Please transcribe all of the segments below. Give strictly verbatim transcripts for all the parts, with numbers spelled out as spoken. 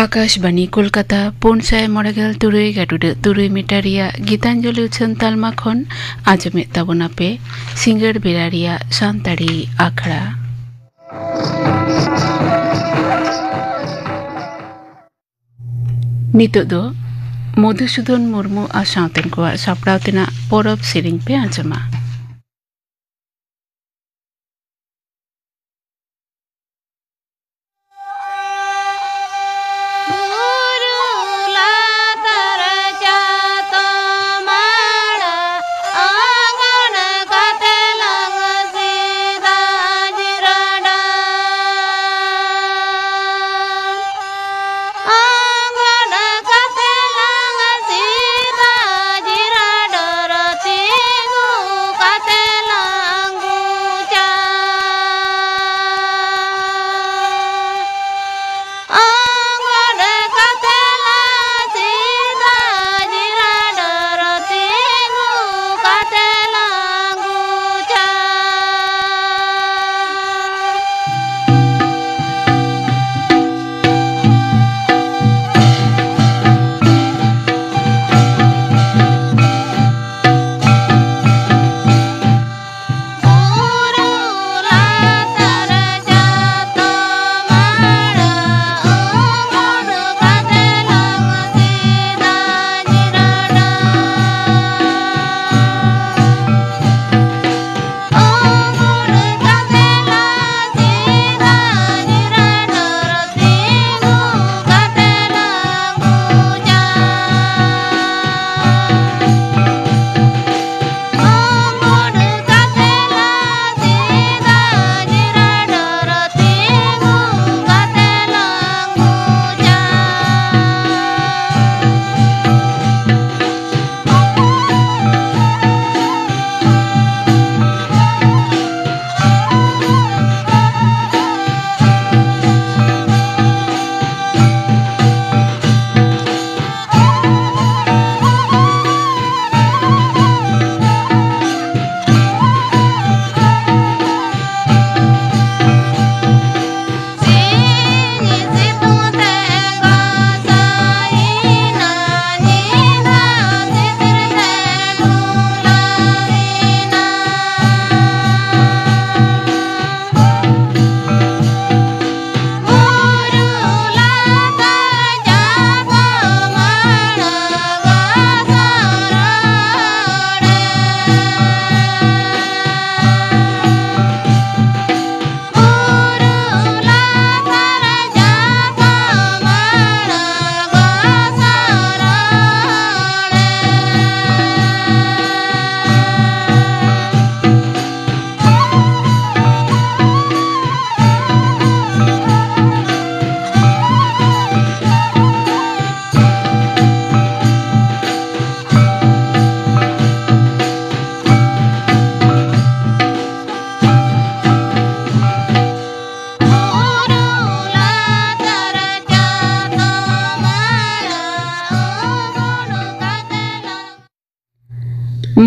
ᱟᱠᱟᱥᱵᱟᱱᱤ ᱠᱳᱞᱠᱟᱛᱟ, ᱯᱩᱱ ᱥᱟᱭ ᱢᱚᱬᱮ ᱜᱮᱞ ᱛᱩᱨᱩᱭ ᱜᱟᱹᱰᱩᱰᱟᱹᱜ ᱛᱩᱨᱩᱭ ᱢᱤᱴᱟᱨ ᱨᱮᱭᱟᱜ ᱜᱤᱛᱟᱧᱡᱚᱞᱤ ᱩᱪᱷᱟᱹᱱ ᱛᱟᱞᱢᱟ ᱠᱷᱚᱱ ᱟᱸᱡᱚᱢᱮᱫ ᱛᱟᱵᱚᱱᱟᱯᱮ ᱥᱤᱸᱜᱟᱹᱲ ᱵᱮᱲᱟ ᱨᱮᱭᱟᱜ ᱥᱟᱱᱛᱟᱲᱤ ᱟᱠᱷᱲᱟ᱾ ᱱᱤᱛᱚᱜ ᱫᱚ ᱢᱚᱫᱷᱩᱥᱩᱫᱚᱱ ᱢᱩᱨᱢᱩ ᱟᱨ ᱥᱟᱶᱛᱮᱱ ᱠᱚᱣᱟᱜ ᱥᱟᱯᱲᱟᱣ ᱛᱮᱱᱟᱜ ᱯᱚᱨᱚᱵᱽ ᱥᱮᱨᱮᱧ ᱯᱮ ᱟᱸᱡᱚᱢᱟ᱾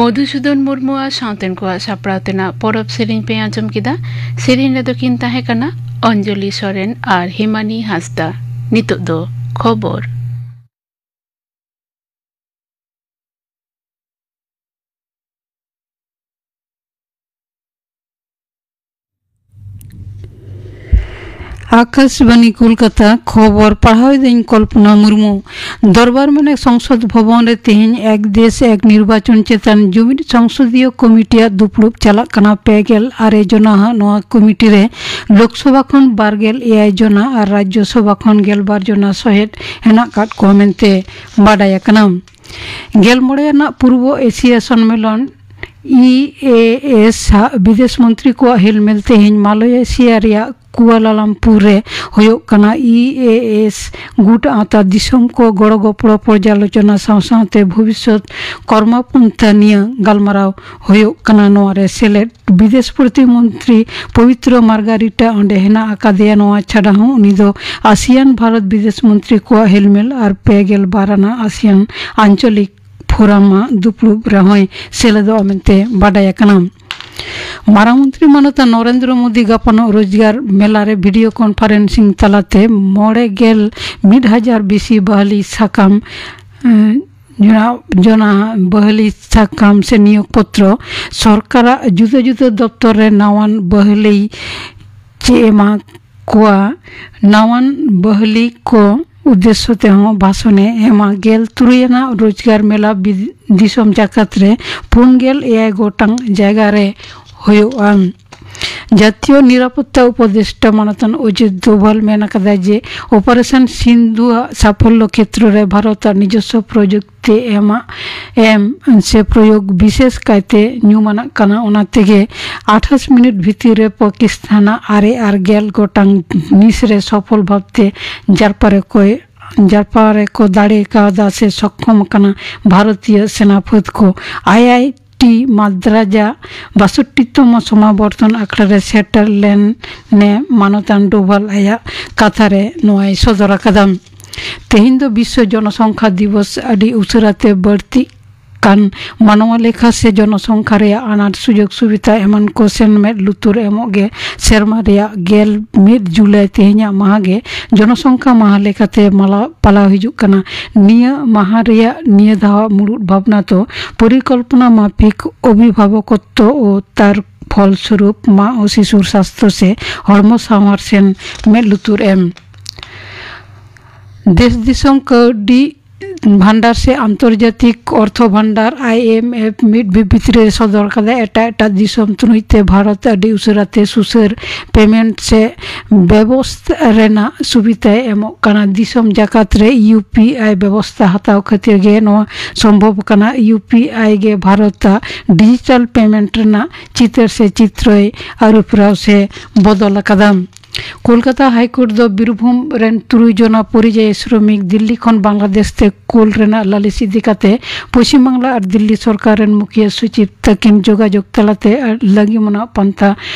ᱢᱚᱫᱷᱩᱥᱩᱫᱚᱱ ᱢᱩᱨᱢᱩ ᱟᱨ ᱥᱟᱶᱛᱮᱱ ᱠᱚᱣᱟᱜ ᱥᱟᱯᱲᱟᱣ ᱛᱮᱱᱟᱜ ᱯᱚᱨᱚᱵᱽ ᱥᱮᱨᱮᱧ ᱯᱮ ᱟᱸᱡᱚᱢ ᱠᱮᱫᱟ᱾ ᱥᱮᱨᱮᱧ ᱨᱮᱫᱚ ᱠᱤᱱ ᱛᱟᱦᱮᱸ ᱠᱟᱱᱟ ᱚᱧᱡᱚᱞᱤ ᱥᱚᱨᱮᱱ ᱟᱨ ᱦᱤᱢᱟᱱᱤ ᱦᱟᱸᱥᱫᱟ᱾ ᱱᱤᱛᱚᱜ ᱫᱚ ᱠᱷᱚᱵᱚᱨ᱾ ᱟᱠᱟᱥᱵᱟᱱᱤ ᱠᱳᱞᱠᱟᱛᱟ, ᱠᱷᱚᱵᱚᱨ ᱯᱟᱲᱦᱟᱣ ᱮᱫᱟᱹᱧ ᱠᱚᱞᱯᱚᱱᱟ ᱢᱩᱨᱢᱩ᱾ ᱫᱚᱨᱵᱟᱨ ᱢᱟᱱᱮ ᱥᱚᱝᱥᱚᱫ ᱵᱷᱚᱵᱚᱱ ᱨᱮ ᱛᱮᱦᱮᱧ ᱮᱠ ᱫᱮᱥ ᱮᱠ ᱱᱤᱨᱵᱟᱪᱚᱱ ᱪᱮᱛᱟᱱ ᱡᱩᱢᱤᱫ ᱥᱚᱝᱥᱚᱫᱤᱭᱚ ᱠᱚᱢᱤᱴᱤᱭᱟᱜ ᱫᱩᱯᱲᱩᱵ ᱪᱟᱞᱟᱜ ᱠᱟᱱᱟ᱾ ᱯᱮ ᱜᱮᱞ ᱟᱨᱮ ᱡᱚᱱᱟ ᱦᱟᱸᱜ ᱱᱚᱣᱟ ᱠᱚᱢᱤᱴᱤ ᱨᱮ ᱞᱳᱠᱥᱚᱵᱷᱟ ᱠᱷᱚᱱ ᱵᱟᱨ ᱜᱮᱞ ᱮᱭᱟᱭ ᱡᱚᱱᱟ ᱟᱨ ᱨᱟᱡᱽᱡᱚ ᱥᱚᱵᱷᱟ ᱠᱷᱚᱱ ᱜᱮᱞ ᱵᱟᱨ ᱡᱚᱱᱟ ᱥᱚᱦᱮᱫ ᱦᱮᱱᱟᱜ ᱟᱠᱟᱫ ᱠᱚᱣᱟ ᱢᱮᱱᱛᱮ ᱵᱟᱰᱟᱭ ᱟᱠᱟᱱᱟ᱾ ᱜᱮᱞ ᱢᱚᱬᱮ ᱟᱱᱟᱜ ᱯᱩᱨᱵᱚ ᱮᱥᱤᱭᱟ ᱥᱚᱱᱢᱮᱞᱚᱱ, ᱤ ᱮ ᱮᱥ, ᱦᱟᱜ ᱵᱤᱫᱮᱥ ᱢᱚᱱᱛᱨᱤ ᱠᱚᱣᱟᱜ ᱦᱮᱞᱢᱮᱞ ᱛᱮᱦᱮᱧ ᱢᱟᱞᱚᱭᱮᱥᱤᱭᱟ ᱨᱮᱭᱟᱜ ᱠᱩᱣᱟᱞᱟᱞᱟᱢᱯᱩᱨ ᱨᱮ ᱦᱩᱭᱩᱜ ᱠᱟᱱᱟ᱾ ᱤ ᱮ ᱮᱥ ᱜᱩᱴ ᱟᱶᱛᱟ ᱫᱤᱥᱚᱢ ᱠᱚ ᱜᱚᱲᱚ ᱜᱚᱯᱚᱲᱚ ᱯᱚᱨᱡᱟᱞᱳᱪᱚᱱᱟ ᱥᱟᱶ ᱥᱟᱶᱛᱮ ᱵᱷᱚᱵᱤᱥᱥᱚᱛ ᱠᱚᱨᱢᱚᱯᱚᱱᱛᱷᱟ ᱱᱤᱭᱟᱹ ᱜᱟᱞᱢᱟᱨᱟᱣ ᱦᱩᱭᱩᱜ ᱠᱟᱱᱟ᱾ ᱱᱚᱣᱟ ᱨᱮ ᱥᱮᱞᱮᱫ ᱵᱤᱫᱮᱥ ᱯᱨᱚᱛᱤᱢᱚᱱᱛᱨᱤ ᱯᱚᱵᱤᱛᱨᱚ ᱢᱟᱨᱜᱟᱨᱤᱴᱟ ᱚᱸᱰᱮ ᱦᱮᱱᱟᱜ ᱟᱠᱟᱫᱮᱭᱟ᱾ ᱱᱚᱣᱟ ᱪᱷᱟᱰᱟ ᱦᱚᱸ ᱩᱱᱤ ᱫᱚ ᱟᱥᱤᱭᱟᱱ ᱵᱷᱟᱨᱚᱛ ᱵᱤᱫᱮᱥ ᱢᱚᱱᱛᱨᱤ ᱠᱚᱣᱟᱜ ᱦᱮᱞᱢᱮᱞ ᱟᱨ ᱯᱮ ᱜᱮᱞ ᱵᱟᱨ ᱟᱱᱟᱜ ᱟᱥᱤᱭᱟᱱ ᱟᱧᱪᱚᱞᱤᱠ ᱯᱷᱳᱨᱟᱢ ᱟᱜ ᱫᱩᱯᱲᱩᱵ ᱨᱮᱦᱚᱸᱭ ᱥᱮᱞᱮᱫᱚᱜᱼᱟ ᱢᱮᱱᱛᱮ ᱵᱟᱰᱟᱭ ᱟᱠᱟᱱᱟ᱾ ᱢᱟᱨᱟᱝ ᱢᱚᱱᱛᱨᱤ ᱢᱟᱱᱚᱛᱟᱱ ᱱᱚᱨᱮᱱᱫᱨᱚ ᱢᱳᱫᱤ ᱜᱟᱯᱟᱱᱚᱜ ᱨᱳᱡᱽᱜᱟᱨ ᱢᱮᱞᱟ ᱨᱮ ᱵᱷᱤᱰᱤᱭᱳ ᱠᱚᱱᱯᱷᱟᱨᱮᱱᱥᱤᱝ ᱛᱟᱞᱟᱛᱮ ᱢᱚᱬᱮ ᱜᱮᱞ ᱢᱤᱫ ᱦᱟᱡᱟᱨ ᱵᱮᱥᱤ ᱵᱟᱦᱟᱞᱤ ᱥᱟᱠᱟᱢ, ᱮᱸ, ᱡᱚᱱᱟ, ᱡᱚᱱᱟ ᱵᱟᱦᱟᱞᱤ ᱥᱟᱠᱟᱢ ᱥᱮ ᱱᱤᱭᱳᱜᱽ ᱯᱚᱛᱨᱚ ᱥᱚᱨᱠᱟᱨᱟᱜ ᱡᱩᱫᱟᱹ ᱡᱩᱫᱟᱹ ᱫᱚᱯᱛᱚᱨ ᱨᱮ ᱱᱟᱣᱟᱱ ᱵᱟᱦᱟᱞᱤ ᱪᱮ ᱮᱢᱟ ᱠᱚᱣᱟ᱾ ᱱᱟᱣᱟᱱ ᱵᱟᱦᱟᱞᱤ ᱠᱚ ᱩᱫᱽᱫᱮᱥᱥᱚ ᱛᱮᱦᱚᱸ ᱵᱷᱟᱥᱚᱱᱮ ᱮᱢᱟ᱾ ᱜᱮᱞ ᱛᱩᱨᱩᱭ ᱟᱱᱟᱜ ᱨᱳᱡᱽᱜᱟᱨ ᱢᱮᱞᱟ ᱵᱤ-, ᱫᱤᱥᱚᱢ ᱡᱟᱠᱟᱛ ᱨᱮ ᱯᱩᱱ ᱜᱮᱞ ᱮᱭᱟᱭ ᱜᱚᱴᱟᱝ ᱡᱟᱭᱜᱟ ᱨᱮ ᱦᱩᱭᱩᱜᱼᱟ᱾ ᱡᱟᱛᱤᱭᱚ ᱱᱤᱨᱟᱯᱚᱛᱛᱟ ᱩᱯᱚᱫᱮᱥᱴᱟ ᱢᱟᱱᱚᱛᱟᱱ ᱚᱡᱤᱛ ᱫᱳᱵᱷᱟᱞ ᱢᱮᱱ ᱟᱠᱟᱫᱟ ᱡᱮ ᱚᱯᱟᱨᱮᱥᱚᱱ ᱥᱤᱱᱫᱷᱩ ᱟᱜ ᱥᱟᱯᱷᱚᱞᱞᱚ ᱠᱷᱮᱛᱨᱚ ᱨᱮ ᱵᱷᱟᱨᱚᱛ ᱟᱜ ᱱᱤᱡᱚᱥᱥᱚ ᱯᱨᱚᱡᱩᱠᱛᱤ ᱮᱢᱟᱜ ᱮᱢ ᱥᱮ ᱯᱨᱚᱭᱳᱜᱽ ᱵᱤᱥᱮᱥ ᱠᱟᱭᱛᱮ ᱧᱩᱢᱟᱱᱟᱜ ᱠᱟᱱᱟ᱾ ᱚᱱᱟ ᱛᱮᱜᱮ ᱟᱴᱷᱟᱥ ᱢᱤᱱᱤᱴ ᱵᱷᱤᱛᱤᱨ ᱨᱮ ᱯᱟᱠᱤᱥᱛᱟᱱ ᱟᱜ ᱟᱨᱮ ᱟᱨ ᱜᱮᱞ ᱜᱚᱴᱟᱝ ᱱᱤᱥ ᱨᱮ ᱥᱚᱯᱷᱚᱞ ᱵᱷᱟᱵᱛᱮ ᱡᱟᱨᱯᱟ ᱨᱮᱠᱚ, ᱡᱟᱨᱯᱟ ᱨᱮᱠᱚ ᱫᱟᱲᱮ ᱠᱟᱣᱫᱟ ᱥᱮ ᱥᱚᱠᱠᱷᱚᱢ ᱟᱠᱟᱱᱟ ᱵᱷᱟᱨᱚᱛᱤᱭᱚ ᱥᱮᱱᱟ ᱯᱷᱟᱹᱫ ᱠᱚ᱾ ᱟᱭ ᱟᱭ ᱴᱤ ᱢᱟᱫᱽᱨᱟᱡᱟ ᱵᱟᱥᱚᱴᱴᱤ ᱛᱚᱢᱚ ᱥᱚᱢᱟᱵᱚᱨᱛᱚᱱ ᱟᱠᱷᱲᱟ ᱨᱮ ᱥᱮᱴᱮᱨ ᱞᱮᱱ ᱱᱮ ᱢᱟᱱᱚᱛᱟᱱ ᱰᱳᱵᱷᱟᱞ ᱟᱭᱟᱜ ᱠᱟᱛᱷᱟ ᱨᱮ ᱱᱚᱣᱟᱭ ᱥᱚᱫᱚᱨ ᱟᱠᱟᱫᱟ᱾ ᱛᱮᱦᱮᱧ ᱫᱚ ᱵᱤᱥᱥᱚ ᱡᱚᱱᱚᱥᱚᱝᱠᱷᱟ ᱫᱤᱵᱚᱥ ᱟᱹᱰᱤ ᱩᱥᱟᱹᱨᱟ ᱛᱮ ᱵᱟᱹᱲᱛᱤᱜ ᱠᱟᱱ ᱢᱟᱱᱣᱟ ᱞᱮᱠᱷᱟ ᱥᱮ ᱡᱚᱱᱚᱥᱚᱝᱠᱷᱟ ᱨᱮᱭᱟᱜ ᱟᱱᱟᱴ, ᱥᱩᱡᱳᱜᱽ ᱥᱩᱵᱤᱫᱷᱟ ᱮᱢᱟᱱ ᱠᱚ ᱥᱮᱱ ᱢᱮᱫ ᱞᱩᱛᱩᱨ ᱮᱢᱚᱜ ᱜᱮ ᱥᱮᱨᱢᱟ ᱨᱮᱭᱟᱜ ᱜᱮᱞ ᱢᱤᱫ ᱡᱩᱞᱟᱭ ᱛᱮᱦᱮᱧᱟᱜ ᱢᱟᱦᱟ ᱜᱮ ᱡᱚᱱᱚᱥᱚᱝᱠᱷᱟ ᱢᱟᱦᱟ ᱞᱮᱠᱟᱛᱮ ᱢᱟᱞᱟ ᱯᱟᱞᱟᱣ ᱦᱤᱡᱩᱜ ᱠᱟᱱᱟ᱾ ᱱᱤᱭᱟᱹ ᱢᱟᱦᱟ ᱨᱮᱭᱟᱜ ᱱᱤᱭᱟᱹ ᱫᱷᱟᱣᱟᱜ ᱢᱩᱲᱩᱫ ᱵᱷᱟᱵᱽᱱᱟ ᱫᱚ ᱯᱚᱨᱤᱠᱚᱞᱯᱚᱱᱟ ᱢᱟᱯᱷᱤᱠ ᱚᱵᱷᱤᱵᱷᱟᱵᱚᱠᱚᱛᱛᱚ ᱚ ᱛᱟᱨ ᱯᱷᱚᱞ ᱥᱚᱨᱩᱯ ᱢᱟ ᱚ ᱥᱤᱥᱩᱨ ᱥᱟᱥᱛᱷᱚ ᱥᱮ ᱦᱚᱲᱢᱚ ᱥᱟᱶᱟᱨ ᱥᱮᱱ ᱢᱮᱫ ᱞᱩᱛᱩᱨ ᱮᱢ᱾ ᱫᱮᱥ ᱫᱤᱥᱚᱢ ᱠᱟᱹᱣᱰᱤ ᱵᱷᱟᱱᱰᱟᱨ ᱥᱮ ᱟᱱᱛᱚᱨᱡᱟᱛᱤᱠ ᱚᱨᱛᱷᱚ ᱵᱷᱟᱱᱰᱟᱨ, ᱟᱭ ᱮᱢ ᱮᱯᱷ, ᱢᱤᱫ ᱵᱤᱵᱤᱛ ᱨᱮ ᱥᱚᱫᱚᱨ ᱠᱟᱫᱟ, ᱮᱴᱟᱜ ᱮᱴᱟᱜ ᱫᱤᱥᱚᱢ ᱛᱩᱞᱩᱡ ᱛᱮ ᱵᱷᱟᱨᱚᱛ ᱟᱹᱰᱤ ᱩᱥᱟᱹᱨᱟ ᱛᱮ ᱥᱩᱥᱟᱹᱨ ᱯᱮᱢᱮᱱᱴ ᱥᱮ ᱵᱮᱵᱚᱥᱛᱷᱟ ᱨᱮᱱᱟᱜ ᱥᱩᱵᱤᱫᱷᱟᱭ ᱮᱢᱚᱜ ᱠᱟᱱᱟ᱾ ᱫᱤᱥᱚᱢ ᱡᱟᱠᱟᱛ ᱨᱮ ᱤᱭᱩ ᱯᱤ ᱟᱭ ᱵᱮᱵᱚᱥᱛᱷᱟ ᱦᱟᱛᱟᱣ ᱠᱷᱟᱹᱛᱤᱨ ᱜᱮ ᱱᱚᱣᱟ ᱥᱚᱢᱵᱷᱚᱵ ᱠᱟᱱᱟ᱾ ᱤᱭᱩ ᱯᱤ ᱟᱭ ᱜᱮ ᱵᱷᱟᱨᱚᱛ ᱟᱜ ᱰᱤᱡᱤᱴᱟᱞ ᱯᱮᱢᱮᱱᱴ ᱨᱮᱱᱟᱜ ᱪᱤᱛᱟᱹᱨ ᱥᱮ ᱪᱤᱛᱨᱚᱭ ᱟᱹᱨᱩᱯᱷᱮᱨᱟᱣ ᱥᱮ ᱵᱚᱫᱚᱞ ᱟᱠᱟᱫᱟ᱾ ᱠᱳᱞᱠᱟᱛᱟ ᱦᱟᱭᱠᱳᱨᱴ ᱫᱚ ᱵᱤᱨᱵᱷᱩᱢ ᱨᱮᱱ ᱛᱩᱨᱩᱭ ᱡᱚᱱᱟ ᱯᱚᱨᱤᱡᱟᱭᱤ ᱥᱨᱚᱢᱤᱠ ᱫᱤᱞᱞᱤ ᱠᱷᱚᱱ ᱵᱟᱝᱞᱟᱫᱮᱥ ᱛᱮ ᱠᱳᱞ ᱨᱮᱱᱟᱜ ᱞᱟᱹᱞᱤᱥ ᱤᱫᱤ ᱠᱟᱛᱮ ᱯᱚᱪᱷᱤᱢ ᱵᱟᱝᱞᱟ ᱟᱨ ᱫᱤᱞᱞᱤ ᱥᱚᱨᱠᱟᱨ ᱨᱮᱱ ᱢᱩᱠᱷᱤᱭᱟᱹ ᱥᱚᱪᱤᱵᱽ ᱛᱟᱹᱠᱤᱱ ᱡᱳᱜᱟᱡᱳᱜᱽ ᱛᱟᱞᱟᱛᱮ ᱞᱟᱹᱜᱤᱢ ᱟᱱᱟᱜ ᱯᱟᱱᱛᱷᱟ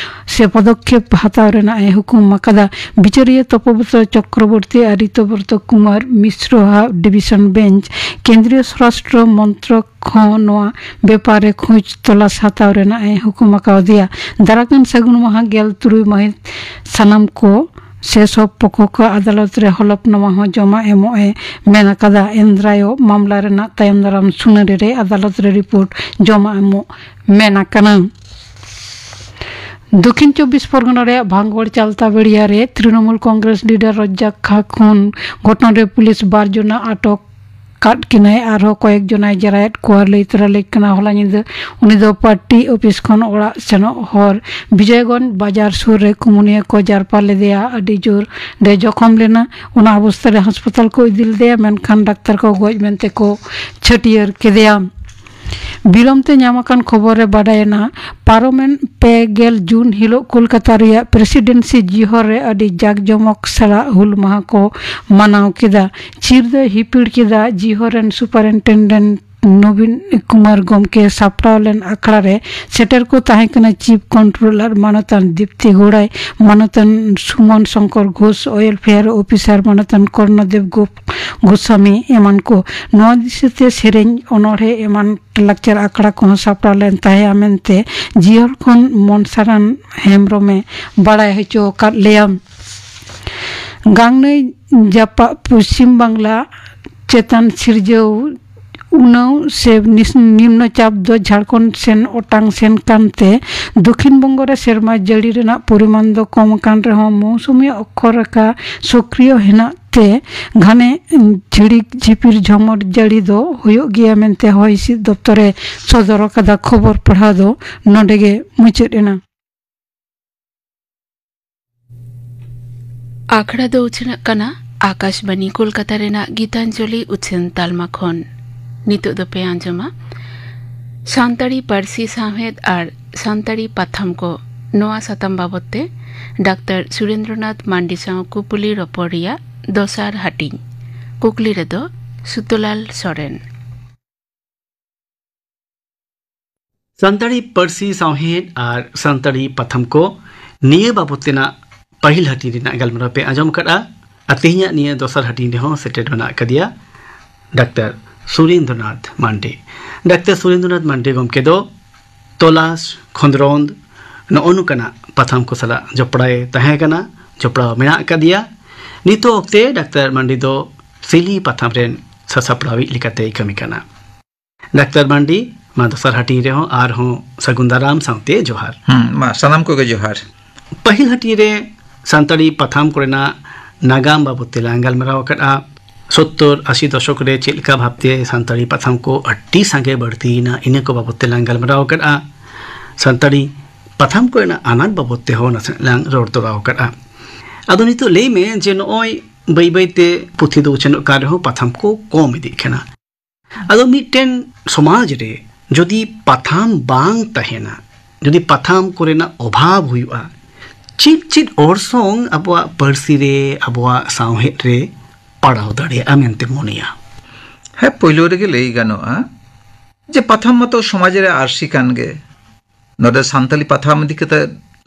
ᱥᱮ ᱯᱚᱫᱚᱠᱷᱮᱯ ᱦᱟᱛᱟᱣ ᱨᱮᱱᱟᱜ ᱮ ᱦᱩᱠᱩᱢ ᱟᱠᱟᱫᱟ᱾ ᱵᱤᱪᱟᱹᱨᱤᱭᱟᱹ ᱛᱚᱯᱚᱵᱨᱚᱛᱚ ᱪᱚᱠᱨᱚᱵᱚᱨᱛᱤ ᱟᱨ ᱨᱤᱛᱚᱵᱨᱚᱛᱚ ᱠᱩᱢᱟᱨ ᱢᱤᱥᱨᱚ ᱦᱟᱜ ᱰᱤᱵᱤᱥᱚᱱ ᱵᱮᱧᱪ ᱠᱮᱱᱫᱨᱤᱭᱚ ᱥᱚᱨᱟᱥᱴᱨᱚ ᱢᱚᱱᱛᱨᱚᱠ ᱦᱚᱸ ᱱᱚᱣᱟ ᱵᱮᱯᱟᱨ ᱨᱮ ᱠᱷᱳᱡᱽ ᱛᱚᱞᱟᱥ ᱦᱟᱛᱟᱣ ᱨᱮᱱᱟᱜ ᱮ ᱦᱩᱠᱩᱢ ᱟᱠᱟᱣᱫᱮᱭᱟ᱾ ᱫᱟᱨᱟᱠᱟᱱ ᱥᱟᱹᱜᱩᱱ ᱢᱟᱦᱟ ᱜᱮᱞ ᱛᱩᱨᱩᱭ ᱢᱟᱹᱦᱤᱛ ᱥᱟᱱᱟᱢ ᱠᱚ ᱥᱮ ᱥᱚᱵ ᱯᱚᱠᱷᱚ ᱠᱚ ᱟᱫᱟᱞᱚᱛ ᱨᱮ ᱦᱚᱞᱚᱯᱱᱟᱢᱟ ᱦᱚᱸ ᱡᱚᱢᱟ ᱮᱢᱚᱜ ᱮ ᱢᱮᱱ ᱟᱠᱟᱫᱟ᱾ ᱮᱱᱫᱨᱟᱭᱚ ᱢᱟᱢᱞᱟ ᱨᱮᱱᱟᱜ ᱛᱟᱭᱚᱢ ᱫᱟᱨᱟᱢ ᱥᱩᱱᱟᱹᱨᱤ ᱨᱮ ᱟᱫᱟᱞᱚᱛ ᱨᱮ ᱨᱤᱯᱳᱨᱴ ᱡᱚᱢᱟ ᱮᱢᱚᱜ ᱢᱮᱱ ᱟᱠᱟᱱᱟ᱾ ᱫᱚᱠᱷᱤᱱ ᱪᱚᱵᱵᱤᱥ ᱯᱚᱨᱜᱚᱱᱟ ᱨᱮᱭᱟᱜ ᱵᱷᱟᱝᱜᱚᱲ ᱪᱟᱞᱛᱟᱵᱮᱲᱤᱭᱟ ᱨᱮ ᱛᱨᱤᱱᱚᱢᱩᱞ ᱠᱚᱝᱜᱨᱮᱥ ᱞᱤᱰᱟᱨ ᱨᱚᱡᱡᱟᱠ ᱠᱷᱟ ᱠᱷᱩᱱ ᱜᱷᱚᱴᱚᱱ ᱨᱮ ᱯᱩᱞᱤᱥ ᱵᱟᱨ ᱡᱚᱱᱟ ᱟᱴᱚᱠ ᱠᱟᱫ ᱠᱤᱱᱟᱭ, ᱟᱨᱦᱚᱸ ᱠᱚᱭᱮᱠ ᱡᱚᱱᱟᱭ ᱡᱮᱨᱟᱭᱮᱫ ᱠᱚᱣᱟ᱾ ᱞᱟᱹᱭ ᱛᱚᱨᱟ ᱞᱮᱠ ᱠᱟᱱᱟ, ᱦᱚᱞᱟ ᱧᱤᱫᱟᱹ ᱩᱱᱤ ᱫᱚ ᱯᱟᱨᱴᱤ ᱚᱯᱷᱤᱥ ᱠᱷᱚᱱ ᱚᱲᱟᱜ ᱥᱮᱱᱚᱜ ᱦᱚᱨ ᱵᱤᱡᱚᱭᱜᱚᱸᱡᱽ ᱵᱟᱡᱟᱨ ᱥᱩᱨ ᱨᱮ ᱠᱩᱢᱩᱱᱤᱭᱟᱹ ᱠᱚ ᱡᱟᱨᱯᱟ ᱞᱮᱫᱮᱭᱟ᱾ ᱟᱹᱰᱤ ᱡᱳᱨ ᱨᱮ ᱡᱚᱠᱷᱚᱢ ᱞᱮᱱᱟ᱾ ᱚᱱᱟ ᱚᱵᱚᱥᱛᱟ ᱨᱮ ᱦᱟᱥᱯᱟᱛᱟᱞ ᱠᱚ ᱤᱫᱤ ᱞᱮᱫᱮᱭᱟ, ᱢᱮᱱᱠᱷᱟᱱ ᱰᱟᱠᱛᱟᱨ ᱠᱚ ᱜᱚᱡ ᱢᱮᱱᱛᱮ ᱠᱚ ᱪᱷᱟᱹᱴᱭᱟᱹᱨ ᱠᱮᱫᱮᱭᱟ᱾ ᱵᱤᱞᱚᱢ ᱛᱮ ᱧᱟᱢ ᱟᱠᱟᱱ ᱠᱷᱚᱵᱚᱨ ᱨᱮ ᱵᱟᱰᱟᱭᱮᱱᱟ, ᱯᱟᱨᱚᱢᱮᱱ ᱯᱮ ᱜᱮᱞ ᱡᱩᱱ ᱦᱤᱞᱳᱜ ᱠᱳᱞᱠᱟᱛᱟ ᱨᱮᱭᱟᱜ ᱯᱨᱮᱥᱤᱰᱮᱱᱥᱤ ᱡᱤᱦᱚᱨ ᱨᱮ ᱟᱹᱰᱤ ᱡᱟᱠ ᱡᱚᱢᱚᱠ ᱥᱟᱞᱟᱜ ᱦᱩᱞ ᱢᱟᱦᱟ ᱠᱚ ᱢᱟᱱᱟᱣ ᱠᱮᱫᱟ᱾ ᱪᱤᱨ ᱫᱚᱭ ᱦᱤᱯᱤᱲ ᱠᱮᱫᱟ᱾ ᱡᱤᱦᱚᱨ ᱨᱮᱱ ᱥᱩᱯᱟᱨᱤᱱᱴᱮᱱᱰᱮᱱᱴ ᱱᱚᱵᱤᱱ ᱠᱩᱢᱟᱨ ᱜᱚᱢᱠᱮ ᱥᱟᱯᱲᱟᱣ ᱞᱮᱱ ᱟᱠᱷᱲᱟ ᱨᱮ ᱥᱮᱴᱮᱨ ᱠᱚ ᱛᱟᱦᱮᱸ ᱠᱟᱱᱟ ᱪᱤᱯ ᱠᱚᱱᱴᱨᱳᱞᱟᱨ ᱢᱟᱱᱚᱛᱟᱱ ᱫᱤᱯᱛᱤ ᱜᱳᱲᱟᱭ, ᱢᱟᱱᱚᱛᱟᱱ ᱥᱩᱢᱚᱱ ᱥᱚᱝᱠᱚᱨ ᱜᱷᱳᱥ, ᱳᱭᱮᱞᱯᱷᱮᱭᱟᱨ ᱚᱯᱷᱤᱥᱟᱨ ᱢᱟᱱᱚᱛᱟᱱ ᱠᱚᱨᱱᱚᱫᱮᱵ ᱜᱳᱯ-, ᱜᱳᱥᱟᱢᱤ ᱮᱢᱟᱱ ᱠᱚ᱾ ᱱᱚᱣᱟ ᱫᱤᱥᱟᱹᱛᱮ ᱥᱮᱨᱮᱧ, ᱚᱱᱚᱬᱦᱮ ᱮᱢᱟᱱ ᱞᱟᱠᱪᱟᱨ ᱟᱠᱷᱲᱟ ᱠᱚᱦᱚᱸ ᱥᱟᱯᱲᱟᱣ ᱞᱮᱱ ᱛᱟᱦᱮᱸᱫᱼᱟ ᱢᱮᱱᱛᱮ ᱡᱤᱭᱚᱞ ᱠᱷᱚᱱ ᱢᱚᱱᱥᱟᱨᱟᱱ ᱦᱮᱢᱵᱨᱚᱢᱮ ᱵᱟᱲᱟᱭ ᱦᱚᱪᱚ ᱟᱠᱟᱫ ᱞᱮᱭᱟ᱾ ᱜᱟᱝᱱᱟᱹᱭ ᱡᱟᱯᱟᱜ ᱯᱚᱪᱷᱤᱢ ᱵᱟᱝᱞᱟ ᱪᱮᱛᱟᱱ ᱥᱤᱨᱡᱟᱹᱣ ᱩᱱᱟᱹᱣ ᱥᱮ ᱱᱤᱥ-, ᱱᱤᱢᱱᱚ ᱪᱟᱯ ᱫᱚ ᱡᱷᱟᱲᱠᱷᱚᱸᱰ ᱥᱮᱱ ᱚᱴᱟᱝ ᱥᱮᱱ ᱠᱟᱱᱛᱮ ᱫᱚᱠᱷᱤᱱ ᱵᱚᱝᱜᱚ ᱨᱮ ᱥᱮᱨᱢᱟ ᱡᱟᱹᱲᱤ ᱨᱮᱱᱟᱜ ᱯᱚᱨᱤᱢᱟᱱ ᱫᱚ ᱠᱚᱢ ᱟᱠᱟᱱ ᱨᱮᱦᱚᱸ ᱢᱳᱣᱥᱩᱢᱤ ᱚᱠᱠᱷᱚ ᱨᱮᱠᱷᱟ ᱥᱚᱠᱨᱤᱭᱚ ᱦᱮᱱᱟᱜ ᱛᱮ ᱜᱷᱟᱱᱮ ᱡᱷᱤᱲᱤᱠ ᱡᱷᱤᱯᱤᱨ ᱡᱷᱚᱢᱚᱨ ᱡᱟᱹᱲᱤ ᱫᱚ ᱦᱩᱭᱩᱜ ᱜᱮᱭᱟ ᱢᱮᱱᱛᱮ ᱦᱚᱭ ᱦᱤᱸᱥᱤᱫ ᱫᱚᱯᱛᱚᱨ ᱮ ᱥᱚᱫᱚᱨ ᱟᱠᱟᱫᱟ᱾ ᱠᱷᱚᱵᱚᱨ ᱯᱟᱲᱦᱟᱣ ᱫᱚ ᱱᱚᱰᱮ ᱜᱮ ᱢᱩᱪᱟᱹᱫ ᱮᱱᱟ᱾ ᱟᱠᱷᱲᱟ ᱫᱚ ᱩᱪᱷᱟᱹᱱᱚᱜ ᱠᱟᱱᱟ ᱟᱠᱟᱥᱵᱟণᱤ ᱠᱳᱞᱠᱟᱛᱟ ᱨᱮᱱᱟᱜ ᱜᱤᱛᱟᱧᱡᱚᱞᱤ ᱩᱪᱷᱟᱹᱱ ᱛᱟᱞᱢᱟ ᱠᱷᱚᱱ᱾ ᱱᱤᱛᱚᱜ ᱫᱚᱯᱮ ᱟᱸᱡᱚᱢᱟ ᱥᱟᱱᱛᱟᱲᱤ ᱯᱟᱹᱨᱥᱤ ᱥᱟᱶᱦᱮᱫ ᱟᱨ ᱥᱟᱱᱛᱟᱲᱤ ᱯᱟᱛᱷᱟᱢ ᱠᱚ᱾ ᱱᱚᱣᱟ ᱥᱟᱛᱟᱢ ᱵᱟᱵᱚᱫ ᱛᱮ ᱰᱟᱠᱛᱟᱨ ᱥᱩᱨᱮᱱᱫᱨᱚᱱᱟᱛᱷ ᱢᱟᱱᱰᱤ ᱥᱟᱶ ᱠᱩᱯᱩᱞᱤ ᱨᱚᱯᱚᱲ ᱨᱮᱭᱟᱜ ᱫᱚᱥᱟᱨ ᱦᱟᱹᱴᱤᱧ᱾ ᱠᱩᱠᱞᱤ ᱨᱮᱫᱚ ᱥᱩᱛᱚᱞᱟᱞ ᱥᱚᱨᱮᱱ᱾ ᱥᱟᱱᱛᱟᱲᱤ ᱯᱟᱹᱨᱥᱤ ᱥᱟᱶᱦᱮᱫ ᱟᱨ ᱥᱟᱱᱛᱟᱲᱤ ᱯᱟᱛᱷᱟᱢ ᱠᱚ, ᱱᱤᱭᱟᱹ ᱵᱟᱵᱚᱛ ᱛᱮᱱᱟᱜ ᱯᱟᱹᱦᱤᱞ ᱦᱟᱹᱴᱤᱧ ᱨᱮᱱᱟᱜ ᱜᱟᱞᱢᱟᱨᱟᱣ ᱯᱮ ᱟᱸᱡᱚᱢ ᱟᱠᱟᱫᱼᱟ᱾ ᱟᱨ ᱛᱮᱦᱮᱧᱟᱜ ᱱᱤᱭᱟᱹ ᱫᱚᱥᱟᱨ ᱦᱟᱹᱴᱤᱧ ᱨᱮᱦᱚᱸ ᱥᱮᱴᱮᱨ ᱢᱮᱱᱟᱜ ᱟᱠᱟᱫᱮᱭᱟ ᱰᱟᱠᱛᱟᱨ ᱥᱩᱨᱮᱱᱫᱨᱚᱱᱟᱛᱷ ᱢᱟᱱᱰᱤ᱾ ᱰᱟᱠᱛᱟᱨ ᱥᱩᱨᱮᱱᱫᱨᱚᱱᱟᱛᱷ ᱢᱟᱱᱰᱤ ᱜᱚᱢᱠᱮ ᱫᱚ ᱛᱚᱞᱟᱥ, ᱠᱷᱚᱸᱫᱽᱨᱚᱸᱫᱽ, ᱱᱚᱜᱼᱚ ᱱᱚᱝᱠᱟᱱᱟᱜ ᱯᱟᱛᱷᱟᱢ ᱠᱚ ᱥᱟᱞᱟᱜ ᱡᱚᱯᱲᱟᱣ ᱮ ᱛᱟᱦᱮᱸ ᱠᱟᱱᱟ, ᱡᱚᱯᱲᱟᱣ ᱢᱮᱱᱟᱜ ᱟᱠᱟᱫᱮᱭᱟ᱾ ᱱᱤᱛᱚᱜ ᱚᱠᱛᱮ ᱰᱟᱠᱛᱟᱨ ᱢᱟᱱᱰᱤ ᱫᱚ ᱥᱤᱞᱤ ᱯᱟᱛᱷᱟᱢ ᱨᱮᱱ ᱥᱟᱥᱟᱯᱲᱟᱣᱤᱡ ᱞᱮᱠᱟᱛᱮᱭ ᱠᱟᱹᱢᱤ ᱠᱟᱱᱟ᱾ ᱰᱟᱠᱛᱟᱨ ᱢᱟᱱᱰᱤ, ᱢᱟ ᱫᱚᱥᱟᱨ ᱦᱟᱹᱴᱤᱧ ᱨᱮᱦᱚᱸ ᱟᱨᱦᱚᱸ ᱥᱟᱹᱜᱩᱱ ᱫᱟᱨᱟᱢ ᱥᱟᱶᱛᱮ ᱡᱚᱦᱟᱨ᱾ ᱦᱩᱸ, ᱢᱟ ᱥᱟᱱᱟᱢ ᱠᱚᱜᱮ ᱡᱚᱦᱟᱨ᱾ ᱯᱟᱹᱦᱤᱞ ᱦᱟᱹᱴᱤᱧ ᱨᱮ ᱥᱟᱱᱛᱟᱲᱤ ᱯᱟᱛᱷᱟᱢ ᱠᱚᱨᱮᱱᱟᱜ ᱱᱟᱜᱟᱢ ᱵᱟᱵᱚᱛ ᱛᱮᱞᱟᱝ ᱜᱟᱞᱢᱟᱨᱟᱣ ᱟᱠᱟᱫᱼᱟ᱾ ᱥᱚᱛᱛᱚᱨ ᱟᱥᱤ ᱫᱚᱥᱚᱠ ᱨᱮ ᱪᱮᱫ ᱞᱮᱠᱟ ᱵᱷᱟᱵᱛᱮ ᱥᱟᱱᱛᱟᱲᱤ ᱯᱟᱛᱷᱟᱢ ᱠᱚ ᱟᱹᱰᱤ ᱥᱟᱸᱜᱮ ᱵᱟᱹᱲᱛᱤᱭᱮᱱᱟ, ᱤᱱᱟᱹ ᱠᱚ ᱵᱟᱵᱚᱛ ᱛᱮᱞᱟᱝ ᱜᱟᱞᱢᱟᱨᱟᱣ ᱟᱠᱟᱫᱼᱟ᱾ ᱥᱟᱱᱛᱟᱲᱤ ᱯᱟᱛᱷᱟᱢ ᱠᱚᱨᱮᱱᱟᱜ ᱟᱱᱟᱴ ᱵᱟᱵᱚᱛ ᱛᱮᱦᱚᱸ ᱱᱟᱥᱮᱱᱟᱜ ᱞᱟᱝ ᱨᱚᱲ ᱛᱚᱨᱟᱣ ᱟᱠᱟᱫᱼᱟ᱾ ᱟᱫᱚ ᱱᱤᱛᱚᱜ ᱞᱟᱹᱭ ᱢᱮ ᱡᱮ ᱱᱚᱜᱼᱚᱭ ᱵᱟᱹᱭ ᱵᱟᱹᱭᱛᱮ ᱯᱩᱛᱷᱤ ᱫᱚ ᱩᱪᱷᱟᱹᱱᱚᱜ ᱠᱟᱱ ᱨᱮᱦᱚᱸ ᱯᱟᱛᱷᱟᱢ ᱠᱚ ᱠᱚᱢ ᱤᱫᱤᱜ ᱠᱟᱱᱟ᱾ ᱟᱫᱚ ᱢᱤᱫᱴᱮᱱ ᱥᱚᱢᱟᱡᱽ ᱨᱮ ᱡᱩᱫᱤ ᱯᱟᱛᱷᱟᱢ ᱵᱟᱝ ᱛᱟᱦᱮᱱᱟ, ᱡᱩᱫᱤ ᱯᱟᱛᱷᱟᱢ ᱠᱚᱨᱮᱱᱟᱜ ᱚᱵᱷᱟᱵᱽ ᱦᱩᱭᱩᱜᱼᱟ, ᱪᱮᱫ ᱪᱮᱫ ᱚᱨᱥᱚᱝ ᱟᱵᱚᱣᱟᱜ ᱯᱟᱹᱨᱥᱤ ᱨᱮ, ᱟᱵᱚᱣᱟᱜ ᱥᱟᱶᱦᱮᱫ ᱨᱮ ᱯᱟᱲᱟᱣ ᱫᱟᱲᱮᱭᱟᱜᱼᱟ ᱢᱮᱱᱛᱮ ᱢᱚᱱᱮᱭᱟ? ᱦᱮᱸ, ᱯᱳᱭᱞᱳ ᱨᱮᱜᱮ ᱞᱟᱹᱭ ᱜᱟᱱᱚᱜᱼᱟ ᱡᱮ ᱯᱟᱛᱷᱟᱢ ᱢᱟᱛᱚ ᱥᱚᱢᱟᱡᱽ ᱨᱮ ᱟᱹᱨᱥᱤ ᱠᱟᱱ ᱜᱮ᱾ ᱱᱚᱰᱮ ᱥᱟᱱᱛᱟᱞᱤ ᱯᱟᱛᱷᱟᱢ ᱤᱫᱤ ᱠᱟᱛᱮ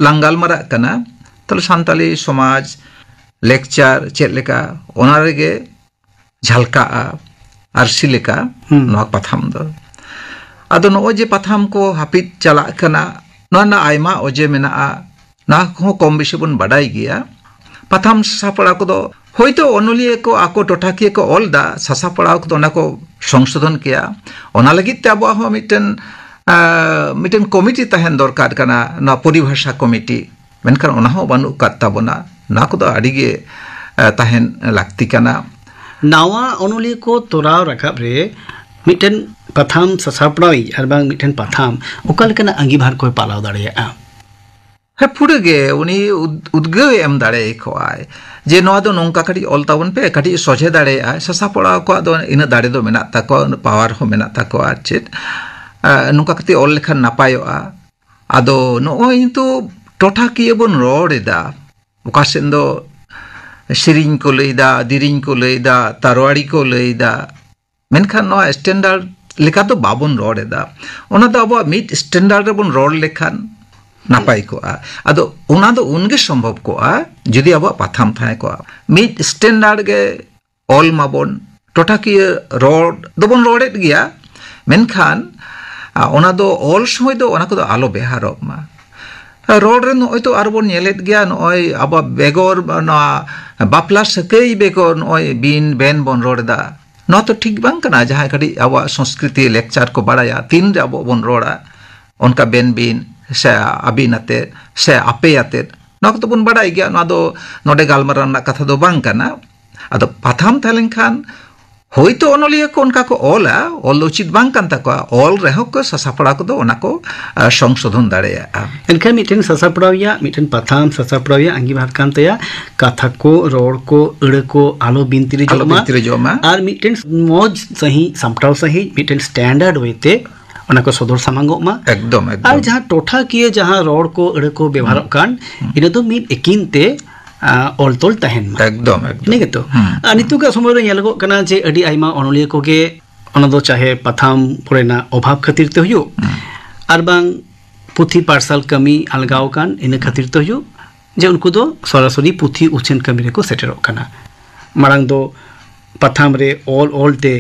ᱞᱟᱝ ᱜᱟᱞᱢᱟᱨᱟᱜ ᱠᱟᱱᱟ, ᱛᱟᱦᱞᱮ ᱥᱟᱱᱛᱟᱞᱤ ᱥᱚᱢᱟᱡᱽ, ᱞᱮᱠᱪᱟᱨ ᱪᱮᱫ ᱞᱮᱠᱟ, ᱚᱱᱟ ᱨᱮᱜᱮ ᱡᱷᱟᱞᱠᱟᱜᱼᱟ ᱟᱨᱥᱤ ᱞᱮᱠᱟ ᱦᱩᱸ᱾ ᱱᱚᱣᱟ ᱯᱟᱛᱷᱟᱢ ᱫᱚ᱾ ᱟᱫᱚ ᱱᱚᱜᱼᱚᱭ ᱡᱮ ᱯᱟᱛᱷᱟᱢ ᱠᱚ ᱦᱟᱹᱯᱤᱫ ᱪᱟᱞᱟᱜ ᱠᱟᱱᱟ, ᱱᱚᱣᱟ ᱨᱮᱱᱟᱜ ᱟᱭᱢᱟ ᱚᱡᱮ ᱢᱮᱱᱟᱜᱼᱟ᱾ ᱱᱚᱣᱟ ᱠᱚᱦᱚᱸ ᱠᱚᱢ ᱵᱮᱥᱤ ᱵᱚᱱ ᱵᱟᱰᱟᱭ ᱜᱮᱭᱟ᱾ ᱯᱟᱛᱷᱟᱢ ᱥᱟᱥᱟᱯᱲᱟᱣ ᱠᱚᱫᱚ ᱦᱳᱭᱛᱳ ᱚᱱᱚᱞᱤᱭᱟᱹ ᱠᱚ ᱟᱠᱚ ᱴᱚᱴᱷᱟᱠᱤᱭᱟᱹ ᱠᱚ ᱚᱞ ᱮᱫᱟ, ᱥᱟᱥᱟᱯᱲᱟᱣ ᱠᱚᱫᱚ ᱚᱱᱟ ᱠᱚ ᱥᱚᱝᱥᱳᱫᱷᱚᱱ ᱠᱮᱭᱟ᱾ ᱚᱱᱟ ᱞᱟᱹᱜᱤᱫ ᱛᱮ ᱟᱵᱚᱣᱟᱜ ᱦᱚᱸ ᱢᱤᱫᱴᱮᱱ, ᱟᱸ, ᱢᱤᱫᱴᱮᱱ ᱠᱚᱢᱤᱴᱤ ᱛᱟᱦᱮᱱ ᱫᱚᱨᱠᱟᱨ ᱠᱟᱱᱟ, ᱱᱚᱣᱟ ᱯᱚᱨᱤᱵᱷᱟᱥᱟ ᱠᱚᱢᱤᱴᱤ᱾ ᱢᱮᱱᱠᱷᱟᱱ ᱚᱱᱟ ᱦᱚᱸ ᱵᱟᱹᱱᱩᱜ ᱟᱠᱟᱫ ᱛᱟᱵᱚᱱᱟ᱾ ᱱᱚᱣᱟ ᱠᱚᱫᱚ ᱟᱹᱰᱤ ᱜᱮ, ᱟᱸ, ᱛᱟᱦᱮᱱ ᱞᱟᱹᱠᱛᱤ ᱠᱟᱱᱟ᱾ ᱱᱟᱣᱟ ᱚᱱᱚᱞᱤᱭᱟᱹ ᱠᱚ ᱛᱚᱨᱟᱣ ᱨᱟᱠᱟᱵ ᱨᱮ ᱢᱤᱫᱴᱮᱱ ᱯᱟᱛᱷᱟᱢ ᱥᱟᱥᱟᱯᱲᱟᱣᱤᱡ ᱟᱨ ᱵᱟᱝ ᱢᱤᱫᱴᱮᱱ ᱯᱟᱛᱷᱟᱢ ᱚᱠᱟ ᱞᱮᱠᱟᱱᱟᱜ ᱟᱸᱜᱤᱵᱷᱟᱨ ᱠᱚᱭ ᱯᱟᱞᱟᱣ ᱫᱟᱲᱮᱭᱟᱜᱼᱟ? ᱦᱮᱸ, ᱯᱩᱨᱟᱹ ᱜᱮ ᱩᱱᱤ ᱩᱫ-, ᱩᱫᱽᱜᱟᱹᱣ ᱮ ᱮᱢ ᱫᱟᱲᱮ ᱟᱠᱚᱣᱟᱭ ᱡᱮ ᱱᱚᱣᱟ ᱫᱚ ᱱᱚᱝᱠᱟ ᱠᱟᱹᱴᱤᱡ ᱚᱞ ᱛᱟᱵᱚᱱ ᱯᱮ, ᱠᱟᱹᱴᱤᱡ ᱥᱚᱡᱷᱮ ᱫᱟᱲᱮᱭᱟᱜᱼᱟᱭ᱾ ᱥᱟᱥᱟᱯᱲᱟᱣ ᱠᱚᱣᱟᱜ ᱫᱚ ᱤᱱᱟᱹᱜ ᱫᱟᱲᱮ ᱫᱚ ᱢᱮᱱᱟᱜ ᱛᱟᱠᱚᱣᱟ, ᱩᱱᱟᱹᱜ ᱯᱟᱣᱟᱨ ᱦᱚᱸ ᱢᱮᱱᱟᱜ ᱛᱟᱠᱚᱣᱟ ᱟᱨ ᱪᱮᱫ, ᱟᱸ, ᱱᱚᱝᱠᱟ ᱠᱟᱛᱮ ᱚᱞ ᱞᱮᱠᱷᱟᱱ ᱱᱟᱯᱟᱭᱚᱜᱼᱟ᱾ ᱟᱫᱚ ᱱᱚᱜᱼᱚᱭ ᱱᱤᱛᱚᱜ ᱴᱚᱴᱷᱟᱠᱤᱭᱟᱹ ᱵᱚᱱ ᱨᱚᱲ ᱮᱫᱟ, ᱚᱠᱟ ᱥᱮᱱ ᱫᱚ ᱥᱮᱨᱮᱧ ᱠᱚ ᱞᱟᱹᱭ ᱮᱫᱟ, ᱫᱮᱨᱮᱧ ᱠᱚ ᱞᱟᱹᱭ ᱮᱫᱟ, ᱛᱟᱨᱣᱟᱲᱤ ᱠᱚ ᱞᱟᱹᱭ ᱮᱫᱟ, ᱢᱮᱱᱠᱷᱟᱱ ᱱᱚᱣᱟ ᱥᱴᱮᱱᱰᱟᱨᱰ ᱞᱮᱠᱟ ᱫᱚ ᱵᱟᱵᱚᱱ ᱨᱚᱲ ᱮᱫᱟ᱾ ᱚᱱᱟ ᱫᱚ ᱟᱵᱚᱣᱟᱜ ᱢᱤᱫ ᱥᱴᱮᱱᱰᱟᱨᱰ ᱨᱮᱵᱚᱱ ᱨᱚᱲ ᱞᱮᱠᱷᱟᱱ ᱱᱟᱯᱟᱭ ᱠᱚᱜᱼᱟ᱾ ᱟᱫᱚ ᱚᱱᱟ ᱫᱚ ᱩᱱᱜᱮ ᱥᱚᱢᱵᱷᱚᱵ ᱠᱚᱜᱼᱟ ᱡᱩᱫᱤ ᱟᱵᱚᱣᱟᱜ ᱯᱟᱛᱷᱟᱢ ᱛᱟᱦᱮᱸ ᱠᱚᱜᱼᱟ᱾ ᱢᱤᱫ ᱥᱴᱮᱱᱰᱟᱨᱰ ᱜᱮ ᱚᱞ ᱢᱟᱵᱚᱱ, ᱴᱚᱴᱷᱟᱠᱤᱭᱟᱹ ᱨᱚᱲ ᱫᱚᱵᱚᱱ ᱨᱚᱲᱮᱫ ᱜᱮᱭᱟ, ᱢᱮᱱᱠᱷᱟᱱ, ᱟ, ᱚᱱᱟ ᱫᱚ ᱚᱞ ᱥᱚᱢᱚᱭ ᱫᱚ ᱚᱱᱟ ᱠᱚᱫᱚ ᱟᱞᱚ ᱵᱮᱣᱦᱟᱨᱚᱜ ᱢᱟ᱾ ᱨᱚᱲ ᱨᱮ ᱱᱚᱜᱼᱚᱭ ᱛᱚ ᱟᱨ ᱵᱚᱱ ᱧᱮᱞᱮᱫ ᱜᱮᱭᱟ, ᱱᱚᱜᱼᱚᱭ ᱟᱵᱚᱣᱟᱜ ᱵᱮᱜᱚᱨ ᱱᱚᱣᱟ ᱵᱟᱯᱞᱟ ᱥᱟᱹᱜᱟᱹᱭ ᱵᱮᱜᱚᱨ ᱱᱚᱜᱼᱚᱭ ᱵᱤᱱ ᱵᱮᱱ ᱵᱚᱱ ᱨᱚᱲ ᱮᱫᱟ᱾ ᱱᱚᱣᱟ ᱛᱚ ᱴᱷᱤᱠ ᱵᱟᱝ ᱠᱟᱱᱟ᱾ ᱡᱟᱦᱟᱸᱭ ᱠᱟᱹᱴᱤᱡ ᱟᱵᱚᱣᱟᱜ ᱥᱚᱝᱥᱠᱨᱤᱛᱤ ᱞᱮᱠᱪᱟᱨ ᱠᱚ ᱵᱟᱲᱟᱭᱟ, ᱛᱤᱱᱨᱮ ᱟᱵᱚ ᱵᱚᱱ ᱨᱚᱲᱟ ᱚᱱᱠᱟ ᱵᱮᱱ ᱵᱤᱱ ᱥᱮ ᱟᱹᱵᱤᱱ ᱟᱛᱮᱫ ᱥᱮ ᱟᱯᱮ ᱟᱛᱮᱫ, ᱱᱚᱣᱟ ᱠᱚᱫᱚ ᱵᱚᱱ ᱵᱟᱲᱟᱭ ᱜᱮᱭᱟ᱾ ᱱᱚᱣᱟ ᱫᱚ ᱱᱚᱰᱮ ᱜᱟᱞᱢᱟᱨᱟᱣ ᱨᱮᱱᱟᱜ ᱠᱟᱛᱷᱟ ᱫᱚ ᱵᱟᱝ ᱠᱟᱱᱟ᱾ ᱟᱫᱚ ᱯᱟᱛᱷᱟᱢ ᱛᱟᱦᱮᱸ ᱞᱮᱱᱠᱷᱟᱱ ᱦᱳᱭᱛᱳ ᱚᱱᱚᱞᱤᱭᱟᱹ ᱠᱚ ᱚᱱᱠᱟ ᱠᱚ ᱚᱞᱟ, ᱚᱞ ᱫᱚ ᱩᱪᱤᱛ ᱵᱟᱝ ᱠᱟᱱ ᱛᱟᱠᱚᱣᱟ, ᱚᱞ ᱨᱮᱦᱚᱸ ᱠᱚ ᱥᱟᱥᱟᱯᱲᱟᱣ ᱠᱚᱫᱚ ᱚᱱᱟ ᱠᱚ, ᱟ, ᱥᱚᱝᱥᱳᱫᱷᱚᱱ ᱫᱟᱲᱮᱭᱟᱜᱼᱟ᱾ ᱮᱱᱠᱷᱟᱱ ᱢᱤᱫᱴᱮᱱ ᱥᱟᱥᱟᱯᱲᱟᱣᱤᱭᱟᱜ, ᱢᱤᱫᱴᱮᱱ ᱯᱟᱛᱷᱟᱢ ᱥᱟᱥᱟᱯᱲᱟᱣᱤᱭᱟᱜ ᱟᱸᱜᱤᱵᱷᱟᱨ ᱠᱟᱱ ᱛᱟᱭᱟ, ᱠᱟᱛᱷᱟ ᱠᱚ, ᱨᱚᱲ ᱠᱚ, ᱟᱹᱲᱟᱹ ᱠᱚ ᱟᱞᱚ ᱵᱤᱱᱛᱤᱨᱤᱡᱚᱜ ᱟᱞᱚ ᱢᱟ᱾ ᱵᱤᱱᱛᱤᱨᱤᱡᱚᱜ ᱢᱟ᱾ ᱟᱨ ᱢᱤᱫᱴᱮᱱ ᱢᱚᱡᱽ ᱥᱟᱺᱦᱤᱡ, ᱥᱟᱢᱴᱟᱣ ᱥᱟᱺᱦᱤᱡ, ᱢᱤᱫᱴᱮᱱ ᱥᱴᱮᱱᱰᱟᱨᱰ ᱳᱭᱮ ᱛᱮ ᱚᱱᱟ ᱠᱚ ᱥᱚᱫᱚᱨ ᱥᱟᱢᱟᱝᱚᱜ ᱢᱟ᱾ ᱮᱠᱫᱚᱢ, ᱮᱠᱫᱚᱢ᱾ ᱟᱨ ᱡᱟᱦᱟᱸ ᱴᱚᱴᱷᱟᱠᱤᱭᱟᱹ ᱡᱟᱦᱟᱸ ᱨᱚᱲ ᱠᱚ, ᱟᱹᱲᱟᱹ ᱠᱚ ᱵᱮᱣᱦᱟᱨᱚᱜ ᱠᱟᱱ, ᱦᱩᱸ᱾ ᱤᱱᱟᱹ ᱫᱚ ᱢᱤᱫ ᱮᱠᱤᱱ ᱛᱮ, ᱟ, ᱚᱞ ᱛᱚᱞ ᱛᱟᱦᱮᱱ ᱢᱟ᱾ ᱮᱠᱫᱚᱢ, ᱮᱠᱫᱚᱢ᱾ ᱤᱱᱟᱹ ᱜᱮᱛᱚ? ᱦᱩᱸ᱾ ᱟᱨ ᱱᱤᱛᱚᱜᱟᱜ ᱥᱚᱢᱚᱭ ᱨᱮ ᱧᱮᱞᱚᱜᱚᱜ ᱠᱟᱱᱟ ᱡᱮ ᱟᱹᱰᱤ ᱟᱭᱢᱟ ᱚᱱᱚᱞᱤᱭᱟᱹ ᱠᱚᱜᱮ ᱚᱱᱟ ᱫᱚ ᱪᱟᱦᱮ ᱯᱟᱛᱷᱟᱢ ᱠᱚᱨᱮᱱᱟᱜ ᱚᱵᱷᱟᱵᱽ ᱠᱷᱟᱹᱛᱤᱨ ᱛᱮ ᱦᱩᱭᱩᱜ, ᱦᱩᱸ᱾ ᱟᱨ ᱵᱟᱝ ᱯᱩᱛᱷᱤ ᱯᱟᱨᱥᱟᱞ ᱠᱟᱹᱢᱤ ᱟᱞᱜᱟᱣ ᱟᱠᱟᱱ ᱤᱱᱟᱹ ᱠᱷᱟᱹᱛᱤᱨ ᱛᱮ ᱦᱩᱭᱩᱜ, ᱡᱮ ᱩᱱᱠᱩ ᱫᱚ ᱥᱚᱨᱟᱥᱚᱨᱤ ᱯᱩᱛᱷᱤ ᱩᱪᱷᱟᱹᱱ ᱠᱟᱹᱢᱤ ᱨᱮᱠᱚ ᱥᱮᱴᱮᱨᱚᱜ ᱠᱟᱱᱟ᱾ ᱢᱟᱲᱟᱝ ᱫᱚ ᱯᱟᱛᱷᱟᱢ ᱨᱮ ᱚᱞ ᱚᱞ ᱛᱮ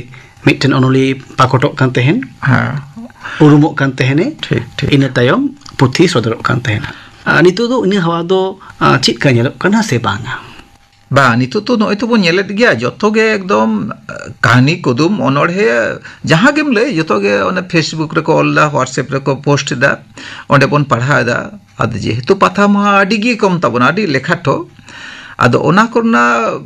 ᱢᱤᱫᱴᱮᱱ ᱚᱱᱚᱞᱤᱭᱟᱹ ᱯᱟᱠᱚᱴᱚᱜ ᱠᱟᱱ ᱛᱟᱦᱮᱱ, ᱦᱮᱸ᱾ ᱩᱨᱩᱢᱚᱜ ᱠᱟᱱ ᱛᱟᱦᱮᱱᱮ᱾ ᱴᱷᱤᱠ, ᱴᱷᱤᱠ᱾ ᱤᱱᱟᱹ ᱛᱟᱭᱚᱢ ᱯᱩᱛᱷᱤ ᱥᱚᱫᱚᱨᱚᱜ ᱠᱟᱱ ᱛᱟᱦᱮᱱᱟ᱾ ᱟᱨ ᱱᱤᱛᱚᱜ ᱫᱚ ᱤᱱᱟᱹ ᱦᱟᱣᱟ ᱫᱚ, ᱟ, ᱪᱮᱫ ᱠᱟ ᱧᱮᱞᱚᱜ ᱠᱟᱱᱟ ᱥᱮ ᱵᱟᱝᱟ? ᱵᱟᱝ, ᱱᱤᱛᱚᱜ ᱛᱚ ᱱᱚᱜᱼᱚᱭ ᱛᱚᱵᱚᱱ ᱧᱮᱞᱮᱫ ᱜᱮᱭᱟ, ᱡᱚᱛᱚ ᱜᱮ ᱮᱠᱫᱚᱢ, ᱟ, ᱠᱟᱹᱦᱱᱤ, ᱠᱩᱫᱩᱢ, ᱚᱱᱚᱬᱦᱮ, ᱡᱟᱦᱟᱸ ᱜᱮᱢ ᱞᱟᱹᱭ, ᱡᱚᱛᱚ ᱜᱮ ᱚᱱᱮ Facebook ᱨᱮᱠᱚ ᱚᱞ ᱮᱫᱟ, WhatsApp ᱨᱮᱠᱚ ᱯᱳᱥᱴ ᱮᱫᱟ, ᱚᱸᱰᱮ ᱵᱚᱱ ᱯᱟᱲᱦᱟᱣ ᱮᱫᱟ᱾ ᱟᱫᱚ ᱡᱮᱦᱮᱛᱩ ᱯᱟᱛᱷᱟᱢ ᱢᱟ ᱟᱹᱰᱤ ᱜᱮ ᱠᱚᱢ ᱛᱟᱵᱚᱱᱟ, ᱟᱹᱰᱤ ᱞᱮᱠᱷᱟᱴᱷᱚ, ᱟᱫᱚ ᱚᱱᱟ ᱠᱚᱨᱮᱱᱟᱜ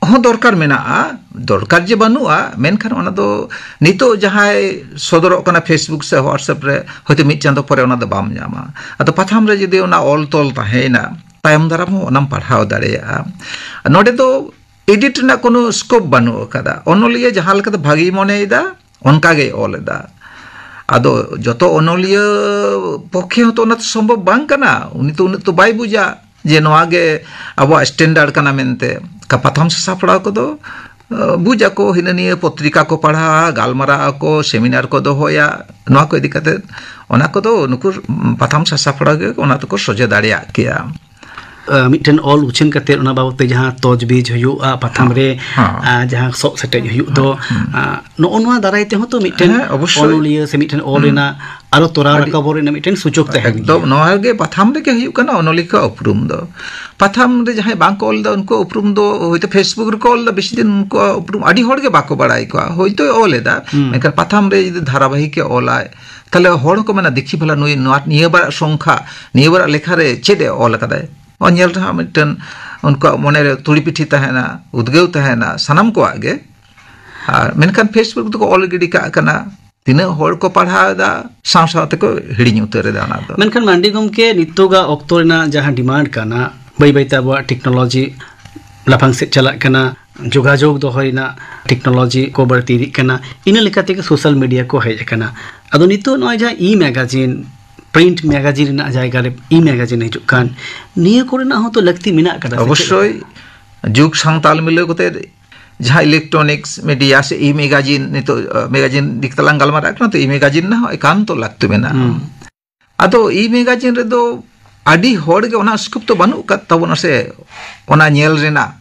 ᱦᱚᱸ ᱫᱚᱨᱠᱟᱨ ᱢᱮᱱᱟᱜᱼᱟ, ᱫᱚᱨᱠᱟᱨ ᱡᱮ ᱵᱟᱹᱱᱩᱜᱼᱟ, ᱢᱮᱱᱠᱷᱟᱱ ᱚᱱᱟ ᱫᱚ ᱱᱤᱛᱚᱜ ᱡᱟᱦᱟᱸᱭ ᱥᱚᱫᱚᱨᱚᱜ ᱠᱟᱱᱟ Facebook ᱥᱮ WhatsApp ᱨᱮ, ᱦᱚᱭᱛᱳ ᱢᱤᱫ ᱪᱟᱸᱫᱚ ᱯᱚᱨᱮ ᱚᱱᱟ ᱫᱚ ᱵᱟᱢ ᱧᱟᱢᱟ᱾ ᱟᱫᱚ ᱯᱟᱛᱷᱟᱢ ᱨᱮ ᱡᱩᱫᱤ ᱚᱱᱟ ᱚᱞ ᱛᱚᱞ ᱛᱟᱦᱮᱸᱭᱮᱱᱟ, ᱛᱟᱭᱚᱢ ᱫᱟᱨᱟᱢ ᱦᱚᱸ ᱚᱱᱟᱢ ᱯᱟᱲᱦᱟᱣ ᱫᱟᱲᱮᱭᱟᱜᱼᱟ᱾ ᱱᱚᱰᱮ ᱫᱚ ᱮᱰᱤᱴ ᱨᱮᱱᱟᱜ ᱠᱳᱱᱳ ᱥᱠᱳᱯ ᱵᱟᱹᱱᱩᱜ ᱟᱠᱟᱫᱟ᱾ ᱚᱱᱚᱞᱤᱭᱟᱹ ᱡᱟᱦᱟᱸ ᱞᱮᱠᱟᱛᱮ ᱵᱷᱟᱜᱮᱭ ᱢᱚᱱᱮᱭᱮᱫᱟ, ᱚᱱᱠᱟ ᱜᱮᱭ ᱚᱞ ᱮᱫᱟ᱾ ᱟᱫᱚ ᱡᱚᱛᱚ ᱚᱱᱚᱞᱤᱭᱟᱹ ᱯᱚᱠᱠᱷᱮ ᱦᱚᱸᱛᱚ ᱚᱱᱟ ᱛᱚ ᱥᱚᱢᱵᱷᱚᱵ ᱵᱟᱝ ᱠᱟᱱᱟ, ᱩᱱᱤ ᱛᱚ ᱩᱱᱟᱹᱜ ᱛᱚ ᱵᱟᱭ ᱵᱩᱡᱟ ᱡᱮ ᱱᱚᱣᱟ ᱜᱮ ᱟᱵᱚᱣᱟᱜ ᱥᱴᱮᱱᱰᱟᱨᱰ ᱠᱟᱱᱟ ᱢᱮᱱᱛᱮ᱾ ᱠᱟ-, ᱯᱟᱛᱷᱟᱢ ᱥᱟᱥᱟᱯᱲᱟᱣ ᱠᱚᱫᱚ, ᱟ, ᱵᱩᱡ ᱟᱠᱚ, ᱦᱤᱱᱟᱹ ᱱᱤᱭᱟᱹ ᱯᱚᱛᱨᱤᱠᱟ ᱠᱚ ᱯᱟᱲᱦᱟᱜᱼᱟ, ᱜᱟᱞᱢᱟᱨᱟᱣ ᱟᱠᱚ, ᱥᱮᱢᱤᱱᱟᱨ ᱠᱚ ᱫᱚᱦᱚᱭᱟ, ᱱᱚᱣᱟ ᱠᱚ ᱤᱫᱤ ᱠᱟᱛᱮ ᱚᱱᱟ ᱠᱚᱫᱚ ᱱᱩᱠᱩ ᱯᱟᱛᱷᱟᱢ ᱥᱟᱥᱟᱯᱲᱟᱣ ᱜᱮ ᱚᱱᱟ ᱫᱚᱠᱚ ᱥᱚᱡᱷᱮ ᱫᱟᱲᱮᱭᱟᱜ ᱠᱮᱭᱟ᱾ ᱟ, ᱢᱤᱫᱴᱮᱱ ᱚᱞ ᱩᱪᱷᱟᱹᱱ ᱠᱟᱛᱮ ᱚᱱᱟ ᱵᱟᱵᱚᱛ ᱛᱮ ᱡᱟᱦᱟᱸ ᱛᱚᱡᱽᱵᱤᱡᱽ ᱦᱩᱭᱩᱜᱼᱟ, ᱯᱟᱛᱷᱟᱢ ᱨᱮ, ᱦᱮᱸ᱾ ᱟ, ᱡᱟᱦᱟᱸ ᱥᱚᱜ ᱥᱮᱴᱮᱡ ᱦᱩᱭᱩᱜ ᱫᱚ, ᱦᱮᱸ᱾ ᱟ, ᱱᱚᱜᱼᱚ ᱱᱚᱣᱟ ᱫᱟᱨᱟᱭ ᱛᱮᱦᱚᱸ ᱛᱚ ᱢᱤᱫᱴᱮᱱ ᱦᱮᱸ, ᱚᱵᱚᱥᱥᱳᱭ᱾ ᱚᱱᱚᱞᱤᱭᱟᱹ ᱥᱮ ᱢᱤᱫᱴᱮᱱ ᱚᱞ ᱟᱹᱰᱤ ᱨᱮᱱᱟᱜ ᱟᱨᱚ ᱛᱚᱨᱟᱣ ᱟᱹᱰᱤ ᱨᱟᱠᱟᱵᱚᱜ ᱨᱮᱱᱟᱜ ᱢᱤᱫᱴᱮᱱ ᱥᱩᱡᱳᱜᱽ ᱛᱟᱦᱮᱱ ᱮᱠᱫᱚᱢ ᱜᱮᱭᱟ᱾ ᱱᱚᱣᱟ ᱜᱮ ᱯᱟᱛᱷᱟᱢ ᱨᱮᱜᱮ ᱦᱩᱭᱩᱜ ᱠᱟᱱᱟ ᱚᱱᱚᱞᱤᱭᱟᱹ ᱠᱚᱣᱟᱜ ᱩᱯᱨᱩᱢ ᱫᱚ᱾ ᱯᱟᱛᱷᱟᱢ ᱨᱮ ᱡᱟᱦᱟᱸᱭ ᱵᱟᱝ ᱠᱚ ᱚᱞ ᱮᱫᱟ, ᱩᱱᱠᱩᱣᱟᱜ ᱩᱯᱨᱩᱢ ᱫᱚ ᱦᱚᱭᱛᱳ Facebook ᱨᱮᱠᱚ ᱚᱞ ᱮᱫᱟ, ᱵᱮᱥᱤ ᱫᱤᱱ ᱩᱱᱠᱩᱣᱟᱜ ᱩᱯᱨᱩᱢ ᱟᱹᱰᱤ ᱦᱚᱲ ᱜᱮ ᱵᱟᱠᱚ ᱵᱟᱲᱟᱭ ᱠᱚᱣᱟ᱾ ᱦᱚᱭᱛᱳᱭ ᱚᱞ ᱮᱫᱟ, ᱦᱩᱸ᱾ ᱢᱮᱱᱠᱷᱟᱱ ᱯᱟᱛᱷᱟᱢ ᱨᱮ ᱡᱩᱫᱤ ᱫᱷᱟᱨᱟᱵᱟᱦᱤᱠ ᱮ ᱚᱞᱟᱭ, ᱛᱟᱦᱞᱮ ᱦᱚᱲ ᱦᱚᱸᱠᱚ ᱢᱮᱱᱟ, "ᱫᱮᱠᱷᱤ ᱵᱷᱟᱞᱟ ᱱᱩᱭ ᱱᱚᱣᱟ, ᱱᱤᱭᱟᱹ ᱵᱟᱨᱟᱜ ᱥᱚᱝᱠᱷᱟ, ᱱᱤᱭᱟᱹ ᱵᱟᱨᱟᱜ ᱞᱮᱠᱷᱟ ᱨᱮ ᱪᱮᱫ ᱮ ᱚᱞ ᱟᱠᱟᱫᱟᱭ?" ᱚᱱᱟ ᱧᱮᱞ ᱨᱮᱦᱚᱸ ᱢᱤᱫᱴᱮᱱ ᱩᱱᱠᱩᱣᱟᱜ ᱢᱚᱱᱮᱨᱮ ᱛᱩᱲᱤ ᱯᱤᱴᱷᱤ ᱛᱟᱦᱮᱱᱟ, ᱩᱫᱽᱜᱟᱹᱣ ᱛᱟᱦᱮᱱᱟ ᱥᱟᱱᱟᱢ ᱠᱚᱣᱟᱜ ᱜᱮ᱾ ᱟᱨ ᱢᱮᱱᱠᱷᱟᱱ Facebook ᱫᱚᱠᱚ ᱚᱞ ᱜᱤᱰᱤ ᱠᱟᱜ ᱠᱟᱱᱟ᱾ ᱛᱤᱱᱟᱹᱜ ᱦᱚᱲ ᱠᱚ ᱯᱟᱲᱦᱟᱣ ᱮᱫᱟ, ᱥᱟᱶ ᱥᱟᱶ ᱛᱮᱠᱚ ᱦᱤᱲᱤᱧ ᱩᱛᱟᱹᱨ ᱮᱫᱟ ᱚᱱᱟ ᱫᱚ᱾ ᱢᱮᱱᱠᱷᱟᱱ ᱢᱟᱱᱰᱤ ᱜᱚᱢᱠᱮ, ᱱᱤᱛᱚᱜᱟᱜ ᱚᱠᱛᱚ ᱨᱮᱱᱟᱜ ᱡᱟᱦᱟᱸ ᱰᱤᱢᱟᱱᱰ ᱠᱟᱱᱟ, ᱵᱟᱹᱭ ᱵᱟᱹᱭᱛᱮ ᱟᱵᱚᱣᱟᱜ ᱴᱮᱠᱱᱳᱞᱚᱡᱤ ᱞᱟᱯᱷᱟᱝ ᱥᱮᱫ ᱪᱟᱞᱟᱜ ᱠᱟᱱᱟ, ᱡᱳᱜᱟᱡᱳᱜᱽ ᱫᱚᱦᱚᱭ ᱨᱮᱱᱟᱜ ᱴᱮᱠᱱᱳᱞᱚᱡᱤ ᱠᱚ ᱵᱟᱹᱲᱛᱤ ᱤᱫᱤᱜ ᱠᱟᱱᱟ, ᱤᱱᱟᱹ ᱞᱮᱠᱟ ᱛᱮᱜᱮ ᱥᱳᱥᱟᱞ ᱢᱤᱰᱤᱭᱟ ᱠᱚ ᱦᱮᱡ ᱟᱠᱟᱱᱟ᱾ ᱟᱫᱚ ᱱᱤᱛᱚᱜ ᱱᱚᱜᱼᱚᱭ ᱡᱟᱦᱟᱸ ᱤ ᱢᱮᱜᱟᱡᱤᱱ, ᱯᱨᱤᱱᱴ ᱢᱮᱜᱟᱡᱤᱱ ᱨᱮᱱᱟᱜ ᱡᱟᱭᱜᱟ ᱨᱮ ᱤ ᱢᱮᱜᱟᱡᱤᱱ ᱦᱤᱡᱩᱜ ᱠᱟᱱ, ᱱᱤᱭᱟᱹ ᱠᱚᱨᱮᱱᱟᱜ ᱦᱚᱸ ᱛᱚ ᱞᱟᱹᱠᱛᱤ ᱢᱮᱱᱟᱜ ᱟᱠᱟᱫᱟ, ᱥᱮ ᱪᱮᱫ ᱚᱵᱚᱥᱥᱳᱭ᱾ ᱞᱮᱠᱟ? ᱡᱩᱜᱽ ᱥᱟᱶ ᱛᱟᱞ ᱢᱤᱞᱟᱹᱣ ᱠᱟᱛᱮ ᱡᱟᱦᱟᱸ ᱤᱞᱮᱠᱴᱨᱚᱱᱤᱠᱥ ᱢᱤᱰᱤᱭᱟ ᱥᱮ ᱤ ᱢᱮᱜᱟᱡᱤᱱ, ᱱᱤᱛᱚᱜ, ᱟ, ᱢᱮᱜᱟᱡᱤᱱ ᱫᱤᱠ ᱛᱮᱞᱟᱝ ᱜᱟᱞᱢᱟᱨᱟᱜ ᱠᱟᱱᱟ, ᱛᱚ ᱤ ᱢᱮᱜᱟᱡᱤᱱ ᱨᱮᱱᱟᱜ ᱦᱚᱸ ᱮᱠᱟᱱᱛᱚ ᱞᱟᱹᱠᱛᱤ ᱢᱮᱱᱟᱜᱼᱟ᱾ ᱦᱩᱸ᱾ ᱟᱫᱚ ᱤ ᱢᱮᱜᱟᱡᱤᱱ ᱨᱮᱫᱚ ᱟᱹᱰᱤ ᱦᱚᱲ ᱜᱮ ᱚᱱᱟ ᱥᱠᱳᱯ ᱫᱚ ᱵᱟᱹᱱᱩᱜ ᱟᱠᱟᱫ ᱛᱟᱵᱚᱱᱟ ᱥᱮ, ᱚᱱᱟ ᱧᱮᱞ ᱨᱮᱱᱟᱜ᱾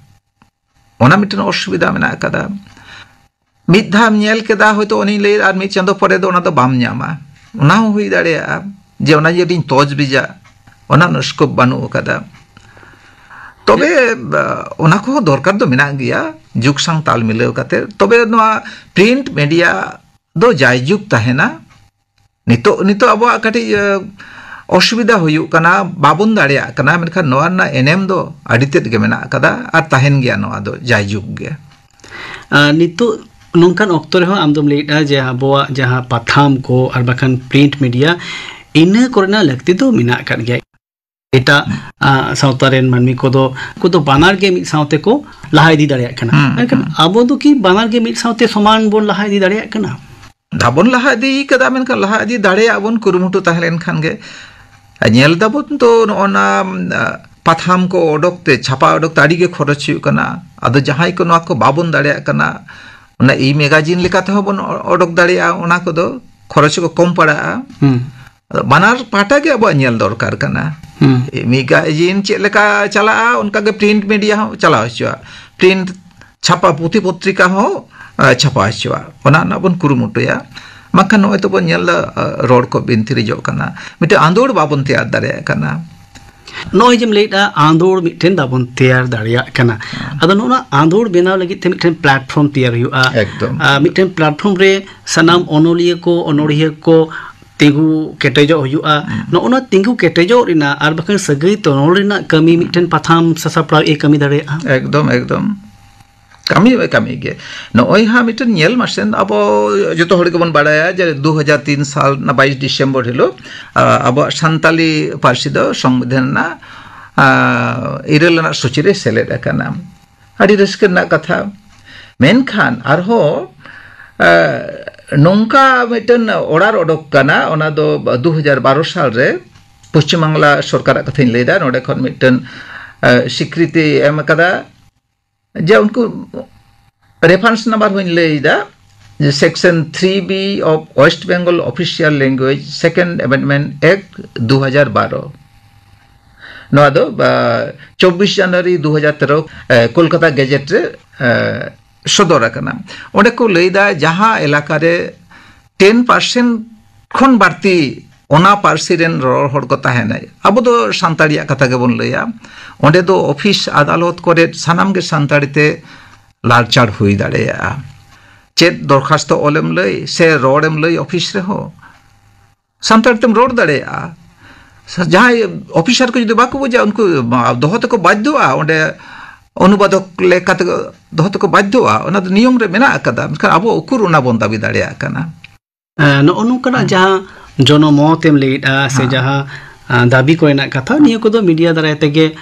ᱚᱱᱟ ᱢᱤᱫᱴᱮᱱ ᱚᱥᱩᱵᱤᱫᱷᱟ ᱢᱮᱱᱟᱜ ᱟᱠᱟᱫᱟ᱾ ᱢᱤᱫ ᱫᱷᱟᱣ ᱧᱮᱞ ᱠᱮᱫᱟ ᱦᱚᱭᱛᱳ, ᱩᱱᱤᱧ ᱞᱟᱹᱭ, ᱟᱨ ᱢᱤᱫ ᱪᱟᱸᱫᱚ ᱯᱚᱨᱮ ᱫᱚ ᱚᱱᱟ ᱫᱚ ᱵᱟᱢ ᱧᱟᱢᱟ᱾ ᱚᱱᱟ ᱦᱚᱸ ᱦᱩᱭ ᱫᱟᱲᱮᱭᱟᱜᱼᱟ ᱡᱮ ᱚᱱᱟ ᱡᱩᱫᱤᱧ ᱛᱚᱡᱽ ᱵᱤᱡᱟ, ᱚᱱᱟ ᱨᱮᱱᱟᱜ ᱥᱠᱳᱯ ᱵᱟᱹᱱᱩᱜ ᱟᱠᱟᱫᱟ᱾ ᱛᱚᱵᱮ ᱚᱱᱟ ᱠᱚᱦᱚᱸ ᱫᱚᱨᱠᱟᱨ ᱫᱚ ᱢᱮᱱᱟᱜ ᱜᱮᱭᱟ, ᱡᱩᱜᱽ ᱥᱟᱶ ᱛᱟᱞ ᱢᱤᱞᱟᱹᱣ ᱠᱟᱛᱮ᱾ ᱛᱚᱵᱮ ᱱᱚᱣᱟ ᱯᱨᱤᱱᱴ ᱢᱤᱰᱤᱭᱟ ᱫᱚ ᱡᱟᱭᱡᱩᱜᱽ ᱛᱟᱦᱮᱱᱟ᱾ ᱱᱤᱛᱚᱜ ᱱᱤᱛᱚᱜ ᱟᱵᱚᱣᱟᱜ ᱠᱟᱹᱴᱤᱡ ᱚᱥᱩᱵᱤᱫᱷᱟ ᱦᱩᱭᱩᱜ ᱠᱟᱱᱟ, ᱵᱟᱵᱚᱱ ᱫᱟᱲᱮᱭᱟᱜ ᱠᱟᱱᱟ, ᱢᱮᱱᱠᱷᱟᱱ ᱱᱚᱣᱟ ᱨᱮᱱᱟᱜ ᱮᱱᱮᱢ ᱫᱚ ᱟᱹᱰᱤ ᱛᱮᱫ ᱜᱮ ᱢᱮᱱᱟᱜ ᱟᱠᱟᱫᱟ ᱟᱨ ᱛᱟᱦᱮᱱ ᱜᱮᱭᱟ ᱱᱚᱣᱟ ᱫᱚ ᱡᱟᱭᱡᱩᱜᱽ ᱜᱮ᱾ ᱱᱤᱛᱚᱜ ᱱᱚᱝᱠᱟᱱ ᱚᱠᱛᱚ ᱨᱮᱦᱚᱸ ᱟᱢ ᱫᱚᱢ ᱞᱟᱹᱭᱮᱫᱼᱟ ᱡᱮ ᱟᱵᱚᱣᱟᱜ ᱡᱟᱦᱟᱸ ᱯᱟᱛᱷᱟᱢ ᱠᱚ ᱟᱨ ᱵᱟᱠᱷᱟᱱ ᱯᱨᱤᱱᱴ ᱢᱤᱰᱤᱭᱟ, ᱤᱱᱟᱹ ᱠᱚᱨᱮᱱᱟᱜ ᱞᱟᱹᱠᱛᱤ ᱫᱚ ᱢᱮᱱᱟᱜ ᱟᱠᱟᱫ ᱜᱮᱭᱟ᱾ ᱮᱴᱟᱜ ᱥᱟᱶᱛᱟ ᱨᱮᱱ ᱢᱟᱹᱱᱢᱤ ᱠᱚᱫᱚ ᱠᱚᱫᱚ ᱵᱟᱱᱟᱨ ᱜᱮ ᱢᱤᱫ ᱥᱟᱶᱛᱮ ᱠᱚ ᱞᱟᱦᱟ ᱤᱫᱤ ᱫᱟᱲᱮᱭᱟᱜ ᱠᱟᱱᱟ᱾ ᱢᱮᱱᱠᱷᱟᱱ ᱟᱵᱚ ᱫᱚ ᱠᱤ ᱵᱟᱱᱟᱨ ᱜᱮ ᱢᱤᱫ ᱥᱟᱶᱛᱮ ᱥᱚᱢᱟᱱ ᱵᱚᱱ ᱞᱟᱦᱟ ᱤᱫᱤ ᱫᱟᱲᱮᱭᱟᱜ ᱠᱟᱱᱟ? ᱵᱟᱵᱚᱱ ᱞᱟᱦᱟ ᱤᱫᱤ ᱠᱟᱫᱟ, ᱢᱮᱱᱠᱷᱟᱱ ᱞᱟᱦᱟ ᱤᱫᱤ ᱫᱟᱲᱮᱭᱟᱜ ᱵᱚᱱ ᱠᱩᱨᱩᱢᱩᱴᱩ ᱛᱟᱦᱮᱸ ᱞᱮᱱᱠᱷᱟᱱ ᱜᱮ᱾ ᱧᱮᱞ ᱫᱟᱵᱚᱱ ᱛᱚ, ᱱᱚᱜᱼᱚ ᱱᱟ ᱯᱟᱛᱷᱟᱢ ᱠᱚ ᱚᱰᱚᱠ ᱛᱮ, ᱪᱷᱟᱯᱟ ᱚᱰᱚᱠ ᱛᱮ ᱟᱹᱰᱤ ᱜᱮ ᱠᱷᱚᱨᱚᱪ ᱦᱩᱭᱩᱜ ᱠᱟᱱᱟ᱾ ᱟᱫᱚ ᱡᱟᱦᱟᱸᱭ ᱠᱚ ᱱᱚᱣᱟ ᱠᱚ ᱵᱟᱵᱚᱱ ᱫᱟᱲᱮᱭᱟᱜ ᱠᱟᱱᱟ, ᱚᱱᱟ ᱤ ᱢᱮᱜᱟᱡᱤᱱ ᱞᱮᱠᱟ ᱛᱮᱦᱚᱸ ᱵᱚᱱ ᱚᱰᱚᱠ ᱫᱟᱲᱮᱭᱟᱜᱼᱟ, ᱚᱱᱟ ᱠᱚᱫᱚ ᱠᱷᱚᱨᱚᱪ ᱠᱚ ᱠᱚᱢ ᱯᱟᱲᱟᱜᱼᱟ᱾ ᱟᱫᱚ ᱵᱟᱱᱟᱨ ᱯᱟᱦᱴᱟ ᱜᱮ ᱟᱵᱚᱣᱟᱜ ᱧᱮᱞ ᱫᱚᱨᱠᱟᱨ ᱠᱟᱱᱟ᱾ ᱢᱮᱜᱟᱡᱤᱱ ᱪᱮᱫ ᱞᱮᱠᱟ ᱪᱟᱞᱟᱜᱼᱟ, ᱚᱱᱠᱟ ᱜᱮ ᱯᱨᱤᱱᱴ ᱢᱤᱰᱤᱭᱟ ᱦᱚᱸ ᱪᱟᱞᱟᱣ ᱦᱚᱪᱚᱣᱟᱜ, ᱯᱨᱤᱱᱴ ᱪᱷᱟᱯᱟ, ᱯᱩᱛᱷᱤ ᱯᱚᱛᱨᱤᱠᱟ ᱦᱚᱸ ᱪᱷᱟᱯᱟ ᱦᱚᱪᱚᱣᱟᱜ, ᱚᱱᱟ ᱨᱮᱱᱟᱜ ᱵᱚᱱ ᱠᱩᱨᱩᱢᱩᱴᱩᱭᱟ᱾ ᱵᱟᱝᱠᱷᱟᱱ ᱱᱚᱜᱼᱚᱭ ᱛᱚᱵᱚᱱ ᱧᱮᱞ ᱮᱫᱟ, ᱨᱚᱲ ᱠᱚ ᱵᱤᱱᱛᱤᱨᱤᱡᱚᱜ ᱠᱟᱱᱟ, ᱢᱤᱫᱴᱮᱱ ᱟᱸᱫᱳᱲ ᱵᱟᱵᱚᱱ ᱛᱮᱭᱟᱨ ᱫᱟᱲᱮᱭᱟᱜ ᱠᱟᱱᱟ᱾ ᱱᱚᱜᱼᱚᱭ ᱡᱮᱢ ᱞᱟᱹᱭᱮᱫᱼᱟ, ᱟᱸᱫᱳᱲ ᱢᱤᱫᱴᱮᱱ ᱵᱟᱵᱚᱱ ᱛᱮᱭᱟᱨ ᱫᱟᱲᱮᱭᱟᱜ ᱠᱟᱱᱟ᱾ ᱟᱫᱚ ᱱᱚᱜᱼᱚ ᱱᱚᱣᱟ ᱟᱸᱫᱳᱲ ᱵᱮᱱᱟᱣ ᱞᱟᱹᱜᱤᱫ ᱛᱮ ᱢᱤᱫᱴᱮᱱ ᱯᱞᱟᱴᱯᱷᱚᱨᱢ ᱛᱮᱭᱟᱨ ᱦᱩᱭᱩᱜᱼᱟ᱾ ᱮᱠᱫᱚᱢ᱾ ᱟᱨ ᱢᱤᱫᱴᱮᱱ ᱯᱞᱟᱴᱯᱷᱚᱨᱢ ᱨᱮ ᱥᱟᱱᱟᱢ ᱚᱱᱚᱞᱤᱭᱟᱹ ᱠᱚ, ᱚᱱᱚᱲᱦᱤᱭᱟᱹ ᱠᱚ ᱛᱤᱸᱜᱩ ᱠᱮᱴᱮᱡᱚᱜ ᱦᱩᱭᱩᱜᱼᱟ᱾ ᱱᱚᱜᱼᱚ ᱱᱚᱣᱟ ᱛᱤᱸᱜᱩ ᱠᱮᱴᱮᱡᱚᱜ ᱨᱮᱱᱟᱜ ᱟᱨ ᱵᱟᱠᱷᱟᱱ ᱥᱟᱹᱜᱟᱹᱭ ᱛᱚᱱᱚᱞ ᱨᱮᱱᱟᱜ ᱠᱟᱹᱢᱤ ᱢᱤᱫᱴᱮᱱ ᱯᱟᱛᱷᱟᱢ ᱥᱟᱥᱟᱯᱲᱟᱣ ᱮ ᱠᱟᱹᱢᱤ ᱫᱟᱲᱮᱭᱟᱜᱼᱟ᱾ ᱮᱠᱫᱚᱢ, ᱮᱠᱫᱚᱢ᱾ ᱠᱟᱹᱢᱤ ᱠᱟᱹᱢᱤ ᱜᱮ᱾ ᱱᱚᱜᱼᱚᱭ ᱦᱟᱸᱜ ᱢᱤᱫᱴᱮᱱ ᱧᱮᱞ ᱢᱟᱥᱮ, ᱟᱵᱚ ᱡᱚᱛᱚ ᱦᱚᱲ ᱜᱮᱵᱚᱱ ᱵᱟᱲᱟᱭᱟ ᱡᱮ ᱫᱩ ᱦᱟᱡᱟᱨ ᱛᱤᱱ ᱥᱟᱞ ᱨᱮᱱᱟᱜ ᱵᱟᱭᱤᱥ ᱰᱤᱥᱮᱢᱵᱚᱨ ᱦᱤᱞᱳᱜ ᱟᱵᱚᱣᱟᱜ ᱥᱟᱱᱛᱟᱞᱤ ᱯᱟᱹᱨᱥᱤ ᱫᱚ ᱥᱚᱝᱵᱤᱫᱷᱟᱱ ᱨᱮᱱᱟᱜ ᱤᱨᱟᱹᱞ ᱟᱱᱟᱜ ᱥᱩᱪᱤ ᱨᱮ ᱥᱮᱞᱮᱫ ᱟᱠᱟᱱᱟ᱾ ᱟᱹᱰᱤ ᱨᱟᱹᱥᱠᱟᱹ ᱨᱮᱱᱟᱜ ᱠᱟᱛᱷᱟ᱾ ᱢᱮᱱᱠᱷᱟᱱ ᱟᱨᱦᱚᱸ ᱱᱚᱝᱠᱟ ᱢᱤᱫᱴᱮᱱ ᱚᱰᱟᱨ ᱚᱰᱚᱠ ᱠᱟᱱᱟ, ᱚᱱᱟ ᱫᱚ ᱫᱩ ᱦᱟᱡᱟᱨ ᱵᱟᱨᱚ ᱥᱟᱞ ᱨᱮ ᱯᱚᱥᱪᱤᱢ ᱵᱟᱝᱞᱟ ᱥᱚᱨᱠᱟᱨᱟᱜ ᱠᱟᱛᱷᱟᱧ ᱞᱟᱹᱭᱫᱟ, ᱱᱚᱰᱮ ᱠᱷᱚᱱ ᱢᱤᱫᱴᱮᱱ ᱥᱤᱠᱨᱤᱛᱤ ᱮᱢ ᱟᱠᱟᱫᱟ᱾ ᱡᱮ ᱩᱱᱠᱩ ᱨᱮᱯᱷᱟᱨᱮᱱᱥ ᱱᱟᱢᱵᱟᱨ ᱦᱚᱸᱧ ᱞᱟᱹᱭ ᱮᱫᱟ, ᱡᱮ Section three B of West Bengal Official Language Second Amendment Act ᱫᱩ ᱦᱟᱡᱟᱨ ᱵᱟᱨᱚ᱾ ᱱᱚᱣᱟ ᱫᱚ ᱪᱚᱵᱵᱤᱥ ᱡᱟᱱᱩᱣᱟᱨᱤ ᱫᱩ ᱦᱟᱡᱟᱨ ᱛᱮᱨᱚ ᱠᱳᱞᱠᱟᱛᱟ ᱜᱮᱡᱮᱴ ᱨᱮ ᱥᱚᱫᱚᱨ ᱟᱠᱟᱱᱟ᱾ ᱚᱸᱰᱮ ᱠᱚ ᱞᱟᱹᱭᱫᱟ, ᱡᱟᱦᱟᱸ ᱮᱞᱟᱠᱟ ᱨᱮ ᱴᱮᱱ ᱯᱟᱨᱥᱮᱱᱴ ᱠᱷᱚᱱ ᱵᱟᱹᱲᱛᱤ ᱚᱱᱟ ᱯᱟᱹᱨᱥᱤ ᱨᱮᱱ ᱨᱚᱨᱚᱲ ᱦᱚᱲ ᱠᱚ ᱛᱟᱦᱮᱱᱟ, ᱟᱵᱚ ᱫᱚ ᱥᱟᱱᱛᱟᱲᱤᱭᱟᱜ ᱠᱟᱛᱷᱟ ᱜᱮᱵᱚᱱ ᱞᱟᱹᱭᱟ, ᱚᱸᱰᱮ ᱫᱚ ᱚᱯᱷᱤᱥ ᱟᱫᱟᱞᱚᱛ ᱠᱚᱨᱮ ᱥᱟᱱᱟᱢ ᱜᱮ ᱥᱟᱱᱛᱟᱲᱤ ᱛᱮ ᱞᱟᱲᱪᱟᱲ ᱦᱩᱭ ᱫᱟᱲᱮᱭᱟᱜᱼᱟ᱾ ᱪᱮᱫ ᱫᱚᱨᱠᱷᱟᱥᱛᱚ ᱚᱞᱮᱢ ᱞᱟᱹᱭ ᱥᱮ ᱨᱚᱲᱮᱢ ᱞᱟᱹᱭ ᱚᱯᱷᱤᱥ ᱨᱮᱦᱚᱸ, ᱥᱟᱱᱛᱟᱲᱤ ᱛᱮᱢ ᱨᱚᱲ ᱫᱟᱲᱮᱭᱟᱜᱼᱟ᱾ ᱡᱟᱦᱟᱸᱭ ᱚᱯᱷᱤᱥᱟᱨ ᱠᱚ ᱡᱩᱫᱤ ᱵᱟᱠᱚ ᱵᱩᱡᱟ, ᱩᱱᱠᱩ ᱫᱚᱦᱚ ᱛᱮᱠᱚ ᱵᱟᱫᱽᱫᱷᱚᱜᱼᱟ, ᱚᱸᱰᱮ ᱚᱱᱩᱵᱟᱫᱚᱠ ᱞᱮᱠᱟᱛᱮ ᱫᱚᱦᱚ ᱛᱮᱠᱚ ᱵᱟᱫᱽᱫᱷᱚᱜᱼᱟ᱾ ᱚᱱᱟ ᱫᱚ ᱱᱤᱭᱚᱢ ᱨᱮ ᱢᱮᱱᱟᱜ ᱟᱠᱟᱫᱟ, ᱢᱮᱱᱠᱷᱟᱱ ᱟᱵᱚ ᱩᱠᱩᱨ ᱚᱱᱟ ᱵᱚᱱ ᱫᱟᱹᱵᱤ ᱫᱟᱲᱮᱭᱟᱜ ᱠᱟᱱᱟ? ᱱᱚᱜᱼᱚ ᱱᱚᱝᱠᱟᱱᱟᱜ ᱡᱟᱦᱟᱸ ᱡᱚᱱᱚᱢᱚᱛ ᱮᱢ ᱞᱟᱹᱭᱮᱫᱼᱟ ᱥᱮ ᱡᱟᱦᱟᱸ ᱫᱟᱹᱵᱤ ᱠᱚ ᱨᱮᱱᱟᱜ ᱠᱟᱛᱷᱟ, ᱱᱤᱭᱟᱹ ᱠᱚᱫᱚ ᱢᱤᱰᱤᱭᱟ ᱫᱟᱨᱟᱭ ᱛᱮᱜᱮ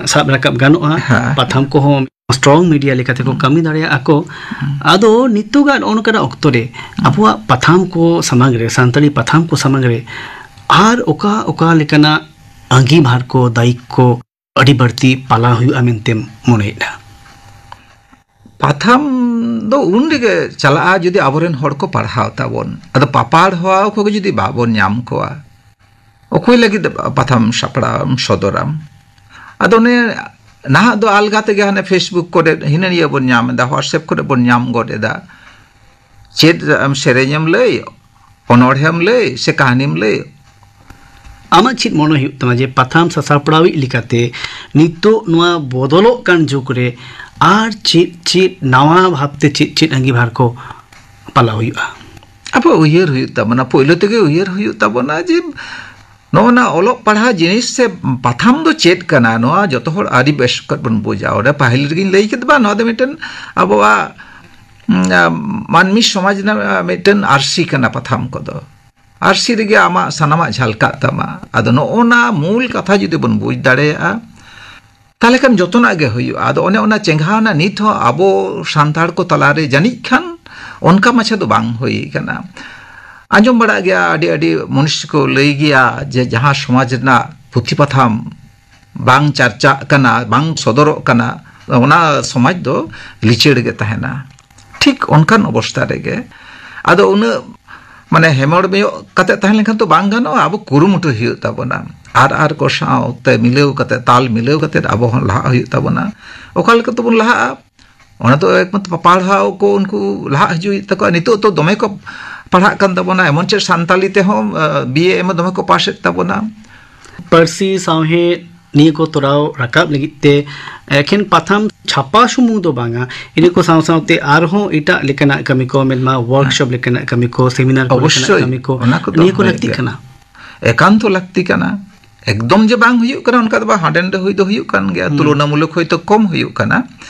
ᱥᱟᱵ ᱨᱟᱠᱟᱵ ᱜᱟᱱᱚᱜᱼᱟ᱾ ᱯᱟᱛᱷᱟᱢ ᱠᱚᱦᱚᱸ ᱥᱴᱨᱚᱝ ᱢᱤᱰᱤᱭᱟ ᱞᱮᱠᱟᱛᱮ ᱠᱚ ᱠᱟᱹᱢᱤ ᱫᱟᱲᱮᱭᱟᱜᱼᱟ ᱠᱚ᱾ ᱟᱫᱚ ᱱᱤᱛᱚᱜᱟᱜ ᱱᱚᱜᱼᱚ ᱱᱚᱝᱠᱟᱱᱟᱜ ᱚᱠᱛᱚ ᱨᱮ ᱟᱵᱚᱣᱟᱜ ᱯᱟᱛᱷᱟᱢ ᱠᱚ ᱥᱟᱢᱟᱝ ᱨᱮ, ᱥᱟᱱᱛᱟᱲᱤ ᱯᱟᱛᱷᱟᱢ ᱠᱚ ᱥᱟᱢᱟᱝ ᱨᱮ ᱟᱨ ᱚᱠᱟ ᱚᱠᱟ ᱞᱮᱠᱟᱱᱟᱜ ᱟᱸᱜᱤᱵᱷᱟᱨ ᱠᱚ, ᱫᱟᱭᱤᱛᱛᱚ ᱠᱚ ᱟᱹᱰᱤ ᱵᱟᱹᱲᱛᱤ ᱯᱟᱞᱟᱣ ᱦᱩᱭᱩᱜᱼᱟ ᱢᱮᱱᱛᱮᱢ ᱢᱚᱱᱮᱭᱮᱫᱼᱟ? ᱯᱟᱛᱷᱟᱢ ᱫᱚ ᱩᱱ ᱨᱮᱜᱮ ᱪᱟᱞᱟᱜᱼᱟ, ᱡᱩᱫᱤ ᱟᱵᱚᱨᱮᱱ ᱦᱚᱲ ᱠᱚ ᱯᱟᱲᱦᱟᱣ ᱛᱟᱵᱚᱱ᱾ ᱟᱫᱚ ᱯᱟᱯᱟᱲᱦᱟᱣ ᱠᱚᱜᱮ ᱡᱩᱫᱤ ᱵᱟᱵᱚᱱ ᱧᱟᱢ ᱠᱚᱣᱟ, ᱚᱠᱚᱭ ᱞᱟᱹᱜᱤᱫ ᱯᱟᱛᱷᱟᱢ ᱥᱟᱯᱲᱟᱣ ᱮᱢ ᱥᱚᱫᱚᱨᱟᱢ? ᱟᱫᱚ ᱚᱱᱮ ᱱᱟᱦᱟᱜ ᱫᱚ ᱟᱞᱜᱟ ᱛᱮᱜᱮ ᱦᱟᱱᱮ ᱯᱷᱮᱥᱵᱩᱠ ᱠᱚᱨᱮ ᱦᱤᱱᱟᱹ ᱱᱤᱭᱟᱹ ᱵᱚᱱ ᱧᱟᱢ ᱮᱫᱟ, WhatsApp ᱠᱚᱨᱮ ᱵᱚᱱ ᱧᱟᱢ ᱜᱚᱫ ᱮᱫᱟ᱾ ᱪᱮᱫ ᱟᱢ ᱥᱮᱨᱮᱧᱮᱢ ᱞᱟᱹᱭ, ᱚᱱᱚᱬᱦᱮᱢ ᱞᱟᱹᱭ ᱥᱮ ᱠᱟᱹᱦᱱᱤᱢ ᱞᱟᱹᱭ? ᱟᱢᱟᱜ ᱪᱮᱫ ᱢᱚᱱᱮ ᱦᱩᱭᱩᱜ ᱛᱟᱢᱟ ᱡᱮ ᱯᱟᱛᱷᱟᱢ ᱥᱟᱥᱟᱯᱲᱟᱣᱤᱡ ᱞᱮᱠᱟᱛᱮ ᱱᱤᱛᱚᱜ ᱱᱚᱣᱟ ᱵᱚᱫᱚᱞᱚᱜ ᱠᱟᱱ ᱡᱩᱜᱽ ᱨᱮ ᱟᱨ ᱪᱮᱫ ᱪᱮᱫ ᱱᱟᱣᱟ ᱵᱷᱟᱵᱽᱛᱮ ᱪᱮᱫ ᱪᱮᱫ ᱟᱸᱜᱤᱵᱷᱟᱨ ᱠᱚ ᱯᱟᱞᱟᱣ ᱦᱩᱭᱩᱜᱼᱟ? ᱟᱵᱚ ᱩᱭᱦᱟᱹᱨ ᱦᱩᱭᱩᱜ ᱛᱟᱵᱚᱱᱟ, ᱯᱳᱭᱞᱳ ᱛᱮᱜᱮ ᱩᱭᱦᱟᱹᱨ ᱦᱩᱭᱩᱜ ᱛᱟᱵᱚᱱᱟ ᱡᱮ ᱱᱚᱜᱼᱚ ᱱᱟ ᱚᱞᱚᱜ ᱯᱟᱲᱦᱟᱣ ᱡᱤᱱᱤᱥ ᱥᱮ ᱯᱟᱛᱷᱟᱢ ᱫᱚ ᱪᱮᱫ ᱠᱟᱱᱟ, ᱱᱚᱣᱟ ᱡᱚᱛᱚ ᱦᱚᱲ ᱟᱹᱰᱤ ᱵᱮᱥ ᱠᱚᱡ ᱵᱚᱱ ᱵᱩᱡᱟ᱾ ᱚᱸᱰᱮ ᱯᱟᱹᱦᱤᱞ ᱨᱮᱜᱤᱧ ᱞᱟᱹᱭ ᱠᱮᱫ ᱵᱟ, ᱱᱚᱣᱟ ᱫᱚ ᱢᱤᱫᱴᱮᱱ ᱟᱵᱚᱣᱟᱜ, ᱩᱸ, ᱢᱟᱹᱱᱢᱤ ᱥᱚᱢᱟᱡᱽ ᱨᱮᱱᱟᱜ ᱢᱤᱫᱴᱮᱱ ᱟᱹᱨᱥᱤ ᱠᱟᱱᱟ ᱯᱟᱛᱷᱟᱢ ᱠᱚᱫᱚ᱾ ᱟᱹᱨᱥᱤ ᱨᱮᱜᱮ ᱟᱢᱟᱜ ᱥᱟᱱᱟᱢᱟᱜ ᱡᱷᱟᱞᱠᱟᱜ ᱛᱟᱢᱟ᱾ ᱟᱫᱚ ᱱᱚᱜᱼᱚ ᱱᱟ ᱢᱩᱞ ᱠᱟᱛᱷᱟ ᱡᱩᱫᱤ ᱵᱚᱱ ᱵᱩᱡᱽ ᱫᱟᱲᱮᱭᱟᱜᱼᱟ, ᱛᱟᱦᱚᱞᱮ ᱠᱷᱟᱱ ᱡᱚᱛᱚᱱᱟᱜ ᱜᱮ ᱦᱩᱭᱩᱜᱼᱟ᱾ ᱟᱫᱚ ᱚᱱᱮ ᱚᱱᱟ ᱪᱮᱸᱜᱷᱟᱣᱱᱟ ᱱᱤᱛ ᱦᱚᱸ ᱟᱵᱚ ᱥᱟᱱᱛᱟᱲ ᱠᱚ ᱛᱟᱞᱟᱨᱮ ᱡᱟᱹᱱᱤᱡ ᱠᱷᱟᱱ ᱚᱱᱠᱟ ᱢᱟᱪᱷᱟ ᱫᱚ ᱵᱟᱝ ᱦᱩᱭ ᱠᱟᱱᱟ᱾ ᱟᱸᱡᱚᱢ ᱵᱟᱲᱟᱜ ᱜᱮᱭᱟ, ᱟᱹᱰᱤ ᱟᱹᱰᱤ ᱢᱩᱱᱤᱥ ᱠᱚ ᱞᱟᱹᱭ ᱜᱮᱭᱟ ᱡᱮ ᱡᱟᱦᱟᱸ ᱥᱚᱢᱟᱡᱽ ᱨᱮᱱᱟᱜ ᱯᱩᱛᱷᱤ ᱯᱟᱛᱷᱟᱢ ᱵᱟᱝ ᱪᱟᱨᱪᱟᱜ ᱠᱟᱱᱟ, ᱵᱟᱝ ᱥᱚᱫᱚᱨᱚᱜ ᱠᱟᱱᱟ, ᱚᱱᱟ ᱥᱚᱢᱟᱡᱽ ᱫᱚ ᱞᱤᱪᱟᱹᱲ ᱜᱮ ᱛᱟᱦᱮᱱᱟ᱾ ᱴᱷᱤᱠ ᱚᱱᱠᱟᱱ ᱚᱵᱚᱥᱛᱟ ᱨᱮᱜᱮ ᱟᱫᱚ ᱩᱱᱟᱹᱜ ᱢᱟᱱᱮ ᱦᱮᱢᱚᱲ ᱵᱮᱭᱚᱜ ᱠᱟᱛᱮ ᱛᱟᱦᱮᱸ ᱞᱮᱱᱠᱷᱟᱱ ᱛᱚ ᱵᱟᱝ ᱜᱟᱱᱚᱜᱼᱟ᱾ ᱟᱵᱚ ᱠᱩᱨᱩᱢᱩᱴᱩ ᱦᱩᱭᱩᱜ ᱛᱟᱵᱚᱱᱟ, ᱟᱨ ᱟᱨ ᱠᱚ ᱥᱟᱶᱛᱮ ᱢᱤᱞᱟᱹᱣ ᱠᱟᱛᱮ, ᱛᱟᱞ ᱢᱤᱞᱟᱹᱣ ᱠᱟᱛᱮ ᱟᱵᱚ ᱦᱚᱸ ᱞᱟᱦᱟᱜ ᱦᱩᱭᱩᱜ ᱛᱟᱵᱚᱱᱟ᱾ ᱚᱠᱟ ᱞᱮᱠᱟ ᱛᱮᱵᱚᱱ ᱞᱟᱦᱟᱜᱼᱟ? ᱚᱱᱟ ᱫᱚ ᱮᱠᱢᱟᱛᱨᱚ ᱯᱟᱲᱦᱟᱣ ᱠᱚ ᱩᱱᱠᱩ ᱞᱟᱦᱟᱜ ᱦᱤᱡᱩᱜ ᱦᱩᱭᱩᱜ ᱛᱟᱠᱚᱣᱟ᱾ ᱱᱤᱛᱚᱜ ᱫᱚ ᱫᱚᱢᱮ ᱠᱚ ᱯᱟᱲᱦᱟᱜ ᱠᱟᱱ ᱛᱟᱵᱚᱱᱟ, ᱮᱢᱚᱱ ᱪᱮᱫ ᱥᱟᱱᱛᱟᱞᱤ ᱛᱮᱦᱚᱸ ᱵᱤ ᱮ ᱮᱢ ᱮ ᱫᱚᱢᱮ ᱠᱚ ᱯᱟᱥᱮᱫ ᱛᱟᱵᱚᱱᱟ᱾ ᱯᱟᱹᱨᱥᱤ ᱥᱟᱶᱦᱮᱫ ᱱᱤᱭᱟᱹ ᱠᱚ ᱛᱚᱨᱟᱣ ᱨᱟᱠᱟᱵ ᱞᱟᱹᱜᱤᱫ ᱛᱮ ᱮᱠᱷᱮᱱ ᱯᱟᱛᱷᱟᱢ ᱪᱷᱟᱯᱟ ᱥᱩᱢᱩᱝ ᱫᱚ ᱵᱟᱝᱟ, ᱤᱱᱟᱹ ᱠᱚ ᱥᱟᱶ ᱥᱟᱶᱛᱮ ᱟᱨᱦᱚᱸ ᱮᱴᱟᱜ ᱞᱮᱠᱟᱱᱟᱜ ᱠᱟᱹᱢᱤ ᱠᱚ, ᱢᱮᱱᱢᱟ ᱣᱟᱨᱠᱥᱚᱯ ᱞᱮᱠᱟᱱᱟᱜ ᱠᱟᱹᱢᱤ ᱠᱚ, ᱥᱮᱢᱤᱱᱟᱨ ᱠᱚ ᱞᱮᱠᱟᱱᱟᱜ ᱚᱵᱚᱥᱥᱳᱭ, ᱠᱟᱹᱢᱤ ᱠᱚ, ᱚᱱᱟ ᱠᱚᱫᱚ ᱱᱤᱭᱟᱹ ᱠᱚ ᱦᱩᱭᱩᱜ ᱞᱟᱹᱠᱛᱤᱜ ᱜᱮᱭᱟ᱾ ᱠᱟᱱᱟ᱾ ᱮᱠᱟᱱᱛᱚ ᱞᱟᱹᱠᱛᱤ ᱠᱟᱱᱟ᱾ ᱮᱠᱫᱚᱢ ᱡᱮ ᱵᱟᱝ ᱦᱩᱭᱩᱜ ᱠᱟᱱᱟ, ᱚᱱᱠᱟ ᱫᱚ ᱵᱟᱝ, ᱦᱟᱸᱰᱮ ᱱᱟᱰᱮ ᱦᱩᱭ ᱫᱚ ᱦᱩᱭᱩᱜ ᱠᱟᱱ ᱜᱮᱭᱟ, ᱦᱩᱸ᱾ ᱛᱩᱞᱚᱱᱟᱢᱩᱞᱚᱠ ᱦᱚᱭᱛᱳ ᱠᱚᱢ ᱦᱩᱭᱩᱜ ᱠᱟᱱᱟ,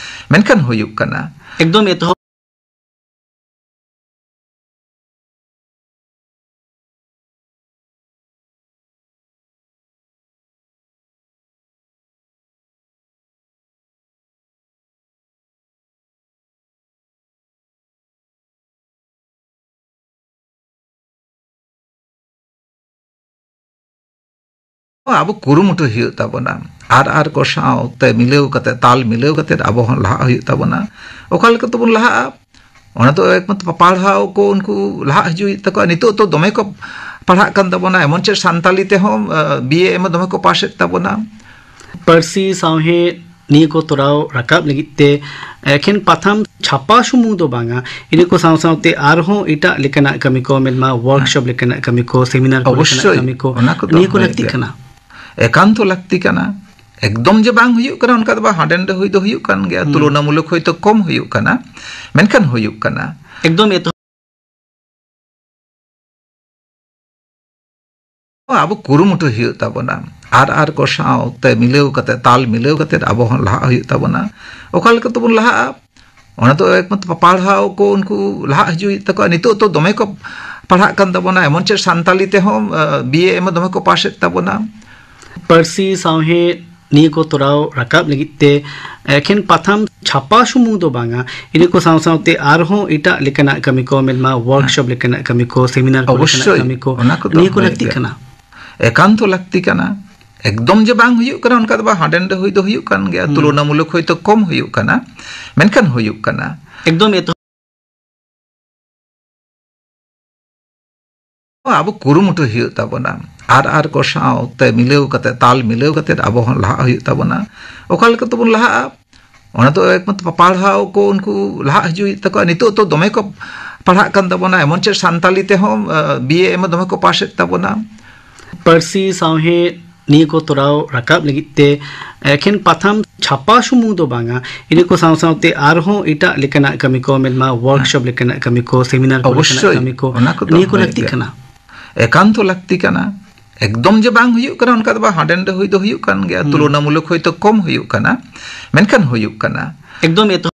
ᱢᱮᱱᱠᱷᱟᱱ ᱦᱩᱭᱩᱜ ᱠᱟᱱᱟ᱾ ᱮᱠᱫᱚᱢ ᱮᱛᱚᱦᱚᱵ ᱟᱵᱚ ᱠᱩᱨᱩᱢᱩᱴᱩ ᱦᱩᱭᱩᱜ ᱛᱟᱵᱚᱱᱟ, ᱟᱨ ᱟᱨ ᱠᱚ ᱥᱟᱶᱛᱮ ᱢᱤᱞᱟᱹᱣ ᱠᱟᱛᱮ, ᱛᱟᱞ ᱢᱤᱞᱟᱹᱣ ᱠᱟᱛᱮ ᱟᱵᱚ ᱦᱚᱸ ᱞᱟᱦᱟᱜ ᱦᱩᱭᱩᱜ ᱛᱟᱵᱚᱱᱟ᱾ ᱚᱠᱟ ᱞᱮᱠᱟ ᱛᱮᱵᱚᱱ ᱞᱟᱦᱟᱜᱼᱟ? ᱚᱱᱟ ᱫᱚ ᱮᱠᱢᱟᱛᱨᱚ ᱯᱟᱲᱦᱟᱣ ᱠᱚ ᱩᱱᱠᱩ ᱞᱟᱦᱟᱜ ᱦᱤᱡᱩᱜ ᱦᱩᱭᱩᱜ ᱛᱟᱠᱚᱣᱟ᱾ ᱱᱤᱛᱚᱜ ᱫᱚ ᱫᱚᱢᱮ ᱠᱚ ᱯᱟᱲᱦᱟᱜ ᱠᱟᱱ ᱛᱟᱵᱚᱱᱟ, ᱮᱢᱚᱱ ᱪᱮᱫ ᱥᱟᱱᱛᱟᱞᱤ ᱛᱮᱦᱚᱸ ᱵᱤ ᱮ ᱮᱢ ᱮ ᱫᱚᱢᱮ ᱠᱚ ᱯᱟᱥᱮᱫ ᱛᱟᱵᱚᱱᱟ᱾ ᱯᱟᱹᱨᱥᱤ ᱥᱟᱶᱦᱮᱫ ᱱᱤᱭᱟᱹ ᱠᱚ ᱛᱚᱨᱟᱣ ᱨᱟᱠᱟᱵ ᱞᱟᱹᱜᱤᱫ ᱛᱮ ᱮᱠᱷᱮᱱ ᱯᱟᱛᱷᱟᱢ ᱪᱷᱟᱯᱟ ᱥᱩᱢᱩᱝ ᱫᱚ ᱵᱟᱝᱟ, ᱤᱱᱟᱹ ᱠᱚ ᱥᱟᱶ ᱥᱟᱶᱛᱮ ᱟᱨᱦᱚᱸ ᱮᱴᱟᱜ ᱞᱮᱠᱟᱱᱟᱜ ᱠᱟᱹᱢᱤ ᱠᱚ, ᱢᱮᱱᱢᱟ ᱣᱟᱨᱠᱥᱚᱯ ᱞᱮᱠᱟᱱᱟᱜ ᱠᱟᱹᱢᱤ ᱠᱚ, ᱥᱮᱢᱤᱱᱟᱨ ᱠᱚ ᱞᱮᱠᱟᱱᱟᱜ ᱚᱵᱚᱥᱥᱳᱭ, ᱠᱟᱹᱢᱤ ᱠᱚ, ᱚᱱᱟ ᱠᱚᱫᱚ ᱱᱤᱭᱟᱹ ᱠᱚ ᱦᱩᱭᱩᱜ ᱞᱟᱹᱠᱛᱤᱜ ᱜᱮᱭᱟ᱾ ᱠᱟᱱᱟ᱾ ᱮᱠᱟᱱᱛᱚ ᱞᱟᱹᱠᱛᱤ ᱠᱟᱱᱟ᱾ ᱮᱠᱫᱚᱢ ᱡᱮ ᱵᱟᱝ ᱦᱩᱭᱩᱜ ᱠᱟᱱᱟ, ᱚᱱᱠᱟ ᱫᱚ ᱵᱟᱝ, ᱦᱟᱸᱰᱮ ᱱᱟᱰᱮ ᱦᱩᱭ ᱫᱚ ᱦᱩᱭᱩᱜ ᱠᱟᱱ ᱜᱮᱭᱟ, ᱦᱩᱸ᱾ ᱛᱩᱞᱚᱱᱟᱢᱩᱞᱚᱠ ᱦᱚᱭᱛᱳ ᱠᱚᱢ ᱦᱩᱭᱩᱜ ᱠᱟᱱᱟ, ᱢᱮᱱᱠᱷᱟᱱ ᱦᱩᱭᱩᱜ ᱠᱟᱱᱟ᱾ ᱮᱠᱫᱚᱢ ᱮᱛᱚᱦᱚᱵ ᱟᱵᱚ ᱠᱩᱨᱩᱢᱩᱴᱩ ᱦᱩᱭᱩᱜ ᱛᱟᱵᱚᱱᱟ, ᱟᱨ ᱟᱨ ᱠᱚ ᱥᱟᱶᱛᱮ ᱢᱤᱞᱟᱹᱣ ᱠᱟᱛᱮ, ᱛᱟᱞ ᱢᱤᱞᱟᱹᱣ ᱠᱟᱛᱮ ᱟᱵᱚ ᱦᱚᱸ ᱞᱟᱦᱟᱜ ᱦᱩᱭᱩᱜ ᱛᱟᱵᱚᱱᱟ᱾ ᱚᱠᱟ ᱞᱮᱠᱟ ᱛᱮᱵᱚᱱ ᱞᱟᱦᱟᱜᱼᱟ? ᱚᱱᱟ ᱫᱚ ᱮᱠᱢᱟᱛᱨᱚ ᱯᱟᱲᱦᱟᱣ ᱠᱚ ᱩᱱᱠᱩ ᱞᱟᱦᱟᱜ ᱦᱤᱡᱩᱜ ᱦᱩᱭᱩᱜ ᱛᱟᱠᱚᱣᱟ᱾ ᱱᱤᱛᱚᱜ ᱫᱚ ᱫᱚᱢᱮ ᱠᱚ ᱯᱟᱲᱦᱟᱜ ᱠᱟᱱ ᱛᱟᱵᱚᱱᱟ, ᱮᱢᱚᱱ ᱪᱮᱫ ᱥᱟᱱᱛᱟᱞᱤ ᱛᱮᱦᱚᱸ ᱵᱤ ᱮ ᱮᱢ ᱮ ᱫᱚᱢᱮ ᱠᱚ ᱯᱟᱥᱮᱫ ᱛᱟᱵᱚᱱᱟ᱾ ᱯᱟᱹᱨᱥᱤ ᱥᱟᱶᱦᱮᱫ ᱱᱤᱭᱟᱹ ᱠᱚ ᱛᱚᱨᱟᱣ ᱨᱟᱠᱟᱵ ᱞᱟᱹᱜᱤᱫ ᱛᱮ ᱮᱠᱷᱮᱱ ᱯᱟᱛᱷᱟᱢ ᱪᱷᱟᱯᱟ ᱥᱩᱢᱩᱝ ᱫᱚ ᱵᱟᱝᱟ, ᱤᱱᱟᱹ ᱠᱚ ᱥᱟᱶ ᱥᱟᱶᱛᱮ ᱟᱨᱦᱚᱸ ᱮᱴᱟᱜ ᱞᱮᱠᱟᱱᱟᱜ ᱠᱟᱹᱢᱤ ᱠᱚ, ᱢᱮᱱᱢᱟ ᱣᱟᱨᱠᱥᱚᱯ ᱞᱮᱠᱟᱱᱟᱜ ᱠᱟᱹᱢᱤ ᱠᱚ, ᱥᱮᱢᱤᱱᱟᱨ ᱠᱚ ᱞᱮᱠᱟᱱᱟᱜ ᱚᱵᱚᱥᱥᱳᱭ, ᱠᱟᱹᱢᱤ ᱠᱚ, ᱚᱱᱟ ᱠᱚᱫᱚ ᱱᱤᱭᱟᱹ ᱠᱚ ᱦᱩᱭᱩᱜ ᱞᱟᱹᱠᱛᱤᱜ ᱜᱮᱭᱟ᱾ ᱠᱟᱱᱟ᱾ ᱮᱠᱟᱱᱛᱚ ᱞᱟᱹᱠᱛᱤ ᱠᱟᱱᱟ᱾ ᱮᱠᱫᱚᱢ ᱡᱮ ᱵᱟᱝ ᱦᱩᱭᱩᱜ ᱠᱟᱱᱟ, ᱚᱱᱠᱟ ᱫᱚ ᱵᱟᱝ, ᱦᱟᱸᱰᱮ ᱱᱟᱰᱮ ᱦᱩᱭ ᱫᱚ ᱦᱩᱭᱩᱜ ᱠᱟᱱ ᱜᱮᱭᱟ, ᱦᱩᱸ᱾ ᱛᱩᱞᱚᱱᱟᱢᱩᱞᱚᱠ ᱦᱚᱭᱛᱳ ᱠᱚᱢ ᱦᱩᱭᱩᱜ ᱠᱟᱱᱟ, ᱢᱮᱱᱠᱷᱟᱱ ᱦᱩᱭᱩᱜ ᱠᱟᱱᱟ᱾ ᱮᱠᱫᱚᱢ ᱮᱛᱚᱦᱚᱵ ᱟᱵᱚ ᱠᱩᱨᱩᱢᱩᱴᱩ ᱦᱩᱭᱩᱜ ᱛᱟᱵᱚᱱᱟ᱾ ᱟᱨ ᱟᱨ ᱠᱚ ᱥᱟᱶᱛᱮ ᱢᱤᱞᱟᱹᱣ ᱠᱟᱛᱮ, ᱛᱟᱞ ᱢᱤᱞᱟᱹᱣ ᱠᱟᱛᱮ ᱟᱵᱚ ᱦᱚᱸ ᱞᱟᱦᱟᱜ ᱦᱩᱭᱩᱜ ᱛᱟᱵᱚᱱᱟ᱾ ᱚᱠᱟ ᱞᱮᱠᱟ ᱛᱮᱵᱚᱱ ᱞᱟᱦᱟᱜᱼᱟ? ᱚᱱᱟ ᱫᱚ ᱮᱠᱢᱟᱛᱨᱚ ᱯᱟᱲᱦᱟᱣ ᱠᱚ ᱩᱱᱠᱩ ᱞᱟᱦᱟᱜ ᱦᱤᱡᱩᱜ ᱦᱩᱭᱩᱜ ᱛᱟᱠᱚᱣᱟ᱾ ᱱᱤᱛᱚᱜ ᱛᱚ ᱫᱚᱢᱮ ᱠᱚ ᱯᱟᱲᱦᱟᱜ ᱠᱟᱱ ᱛᱟᱵᱚᱱᱟ, ᱮᱢᱚᱱ ᱪᱮᱫ ᱥᱟᱱᱛᱟᱞᱤ ᱛᱮᱦᱚᱸ, ᱟ, ᱵᱤ ᱮ ᱮᱢ ᱮ ᱫᱚᱢᱮ ᱠᱚ ᱯᱟᱥᱮᱫ ᱛᱟᱵᱚᱱᱟ᱾ ᱯᱟᱹᱨᱥᱤ ᱥᱟᱶᱦᱮᱫ ᱱᱤᱭᱟᱹ ᱠᱚ ᱛᱚᱨᱟᱣ ᱨᱟᱠᱟᱵ ᱞᱟᱹᱜᱤᱫ ᱛᱮ ᱮᱠᱷᱮᱱ ᱯᱟᱛᱷᱟᱢ ᱪᱷᱟᱯᱟ ᱥᱩᱢᱩᱝ ᱫᱚ ᱵᱟᱝᱟ, ᱤᱱᱟᱹ ᱠᱚ ᱥᱟᱶ ᱥᱟᱶᱛᱮ ᱟᱨᱦᱚᱸ ᱮᱴᱟᱜ ᱞᱮᱠᱟᱱᱟᱜ ᱠᱟᱹᱢᱤ ᱠᱚ, ᱢᱮᱱᱢᱟ ᱣᱟᱨᱠᱥᱚᱯ ᱞᱮᱠᱟᱱᱟᱜ ᱠᱟᱹᱢᱤ ᱠᱚ, ᱥᱮᱢᱤᱱᱟᱨ ᱠᱚ ᱞᱮᱠᱟᱱᱟᱜ ᱚᱵᱚᱥᱥᱳᱭ, ᱠᱟᱹᱢᱤ ᱠᱚ, ᱚᱱᱟ ᱠᱚᱫᱚ ᱱᱤᱭᱟᱹ ᱠᱚ ᱦᱩᱭ ᱞᱟᱹᱠᱛᱤᱜ ᱜᱮ᱾ ᱠᱟᱱᱟ᱾ ᱮᱠᱟᱱᱛᱚ ᱞᱟᱹᱠᱛᱤ ᱠᱟᱱᱟ᱾ ᱮᱠᱫᱚᱢ ᱡᱮ ᱵᱟᱝ ᱦᱩᱭᱩᱜ ᱠᱟᱱᱟ, ᱚᱱᱠᱟ ᱫᱚ ᱵᱟᱝ, ᱦᱟᱸᱰᱮ ᱱᱟᱰᱮ ᱦᱩᱭ ᱫᱚ ᱦᱩᱭᱩᱜ ᱠᱟᱱ ᱜᱮᱭᱟ, ᱦᱩᱸ᱾ ᱛᱩᱞᱚᱱᱟᱢᱩᱞᱚᱠ ᱦᱚᱭᱛᱳ ᱠᱚᱢ ᱦᱩᱭᱩᱜ ᱠᱟᱱᱟ, ᱢᱮᱱᱠᱷᱟᱱ ᱦᱩᱭᱩᱜ ᱠᱟᱱᱟ᱾ ᱮᱠᱫᱚᱢ ᱮᱛᱚᱦᱚᱵ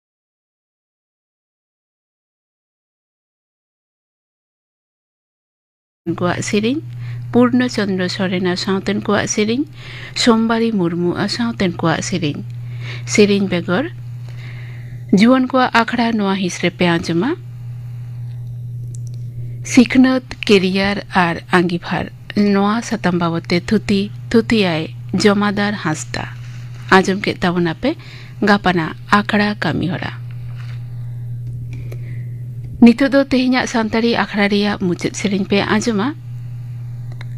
ᱠᱚᱣᱟᱜ ᱥᱮᱨᱮᱧ, ᱯᱩᱨᱱᱚ ᱪᱚᱱᱫᱨᱚ ᱥᱚᱨᱮᱱ ᱟᱨ ᱥᱟᱶᱛᱮᱱ ᱠᱚᱣᱟᱜ ᱥᱮᱨᱮᱧ, ᱥᱳᱢᱵᱟᱨᱤ ᱢᱩᱨᱢᱩ ᱟᱨ ᱥᱟᱶᱛᱮᱱ ᱠᱚᱣᱟᱜ ᱥᱮᱨᱮᱧ᱾ ᱥᱮᱨᱮᱧ ᱵᱮᱜᱚᱨ ᱡᱩᱣᱟᱹᱱ ᱠᱚᱣᱟᱜ ᱟᱠᱷᱲᱟ ᱱᱚᱣᱟ ᱦᱤᱸᱥ ᱨᱮᱯᱮ ᱟᱸᱡᱚᱢᱟ᱾ ᱥᱤᱠᱷᱱᱟᱹᱛ, ᱠᱮᱨᱤᱭᱟᱨ ᱟᱨ ᱟᱸᱜᱤᱵᱷᱟᱨ, ᱱᱚᱣᱟ ᱥᱟᱛᱟᱢ ᱵᱟᱵᱚᱫ ᱛᱮ ᱛᱷᱩᱛᱤ, ᱛᱷᱩᱛᱤᱭᱟᱭ ᱡᱚᱢᱟᱫᱟᱨ ᱦᱟᱸᱥᱫᱟ᱾ ᱟᱸᱡᱚᱢ ᱠᱮᱫ ᱛᱟᱵᱚᱱᱟᱯᱮ ᱜᱟᱯᱟᱱᱟᱜ ᱟᱠᱷᱲᱟ ᱠᱟᱹᱢᱤᱦᱚᱨᱟ᱾ ᱱᱤᱛᱚᱜ ᱫᱚ ᱛᱮᱦᱮᱧᱟᱜ ᱥᱟᱱᱛᱟᱲᱤ ᱟᱠᱷᱲᱟ ᱨᱮᱭᱟᱜ ᱢᱩᱪᱟᱹᱫ ᱥᱮᱨᱮᱧ ᱯᱮ ᱟᱸᱡᱚᱢᱟ,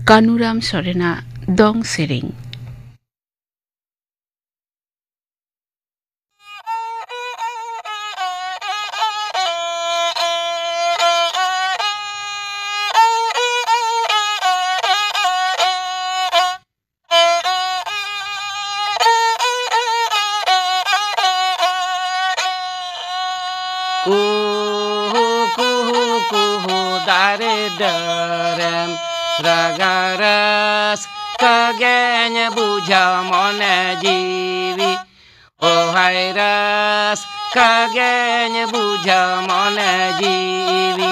ᱠᱟᱹᱱᱩᱨᱟᱢ ᱥᱚᱨᱮᱱᱟᱜ ᱫᱚᱝ ᱥᱮᱨᱮᱧ᱾ ᱠᱩᱦᱩ, ᱠᱩᱦᱩ, ᱠᱩᱦᱩ, ᱫᱟᱨᱮ ᱰᱟᱹᱨᱮᱢ ᱨᱟᱜᱟ, ᱨᱟᱹᱥᱠᱟᱹ ᱜᱮᱧ ᱵᱩᱡᱷᱟᱹᱣ ᱢᱚᱱᱮ ᱡᱤᱣᱤ᱾ ᱳ ᱦᱟᱭ, ᱨᱟᱹᱥᱠᱟᱹ ᱜᱮᱧ ᱵᱩᱡᱷᱟᱹᱣ ᱢᱚᱱᱮ ᱡᱤᱣᱤ᱾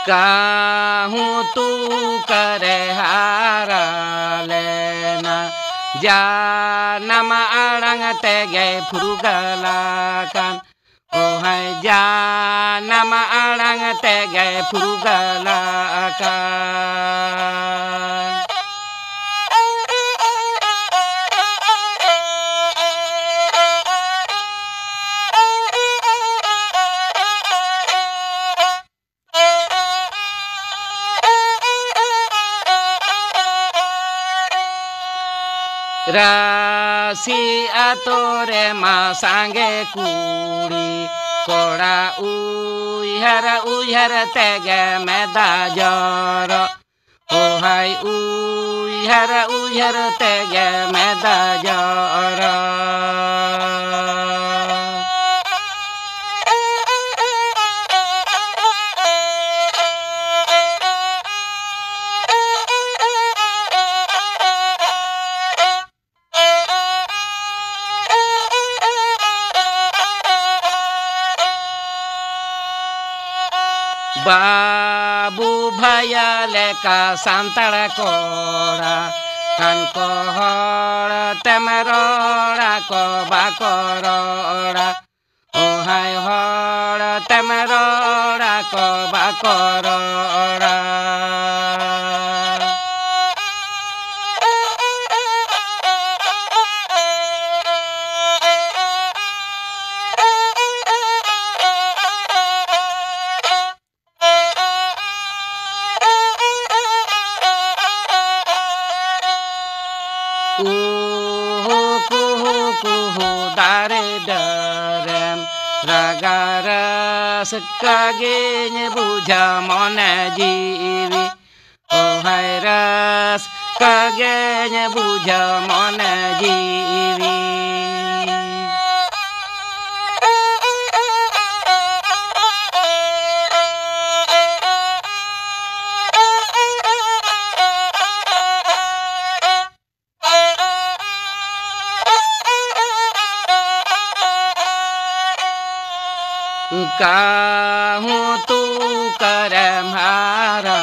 ᱠᱟᱹᱦᱩ ᱛᱩᱠᱟᱹᱨᱮ ᱦᱟᱨᱟ ᱞᱮᱱᱟ, ᱡᱟᱱᱟᱢ ᱟᱲᱟᱝ ᱛᱮᱜᱮ ᱯᱷᱩᱨᱜᱟᱹᱞ ᱟᱠᱟᱱ᱾ ᱚᱦᱟᱭ ᱡᱟᱱᱟᱢ ᱟᱲᱟᱝ ᱛᱮᱜᱮ ᱯᱷᱩᱨᱜᱟᱹᱞ ᱟᱠᱟᱱ᱾ ᱨᱟᱹᱥᱤ ᱟᱛᱳ ᱨᱮᱢᱟ ᱥᱟᱸᱜᱮ ᱠᱩᱲᱤ ᱠᱚᱲᱟ, ᱩᱭᱦᱟᱹᱨ ᱩᱭᱦᱟᱹᱨ ᱛᱮᱜᱮ ᱢᱮᱫ ᱫᱟᱜ ᱡᱚᱨᱚᱜ᱾ ᱚᱦᱟᱭ ᱩᱭᱦᱟᱹᱨ ᱩᱭᱦᱟᱹᱨ ᱛᱮᱜᱮ ᱢᱮᱫ ᱫᱟᱜ ᱡᱚᱨᱚᱜ᱾ ᱵᱟᱹᱵᱩ ᱵᱷᱟᱭᱟ ᱞᱮᱠᱟ ᱥᱟᱱᱛᱟᱲ ᱠᱚᱲᱟ, ᱠᱟᱱ ᱠᱚ ᱦᱚᱲ ᱛᱮᱢ ᱨᱚᱲᱟ ᱠᱚ ᱵᱟᱠᱚ ᱨᱚᱲᱟ᱾ ᱚᱦᱟᱭ ᱦᱚᱲ ᱛᱮᱢ ᱨᱚᱲᱟ ᱠᱚ ᱵᱟᱠᱚ ᱨᱚᱲᱟ᱾ ᱠᱩᱦᱩ ᱠᱩᱦᱩ ᱠᱩᱦᱩ ᱫᱟᱨᱮ ᱰᱟᱹᱨᱮᱢ ᱨᱟᱜᱟ, ᱨᱟᱹᱥᱠᱟᱹ ᱜᱤᱧ ᱵᱩᱡᱷᱟᱹᱣ ᱢᱚᱱᱮ ᱡᱤᱣᱤ᱾ ᱚᱦᱟᱭ ᱨᱟᱹᱥᱠᱟᱹ ᱜᱮᱧ ᱵᱩᱡᱷᱟᱹᱣ ᱢᱚᱱᱮ ᱡᱤᱣᱤ᱾ ᱠᱟᱹᱦᱩ ᱛᱩᱠᱟᱹᱨᱮᱢ ᱦᱟᱨᱟ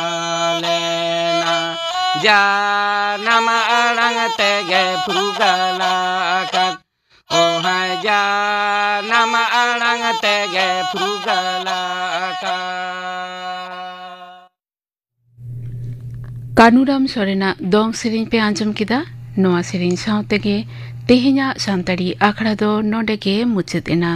ᱞᱮᱱᱟ, ᱡᱟᱱᱟᱢ ᱟᱲᱟᱝ ᱛᱮᱜᱮ ᱯᱷᱩᱨᱜᱟᱹᱞ ᱟᱠᱟᱱ᱾ ᱚᱦᱟᱭ ᱡᱟᱱᱟᱢ ᱟᱲᱟᱝ ᱛᱮᱜᱮ ᱯᱷᱩᱨᱜᱟᱹᱞ ᱟᱠᱟᱱ᱾ ᱠᱟᱹᱱᱩᱨᱟᱢ ᱥᱚᱨᱮᱱᱟᱜ ᱫᱚᱝ ᱥᱮᱨᱮᱧ ᱯᱮ ᱟᱸᱡᱚᱢ ᱠᱮᱫᱟ᱾ ᱱᱚᱣᱟ ᱥᱮᱨᱮᱧ ᱥᱟᱶ ᱛᱮᱜᱮ ᱛᱮᱦᱮᱧᱟᱜ ᱥᱟᱱᱛᱟᱲᱤ ᱟᱠᱷᱲᱟ ᱫᱚ ᱱᱚᱰᱮ ᱜᱮ ᱢᱩᱪᱟᱹᱫ ᱮᱱᱟ᱾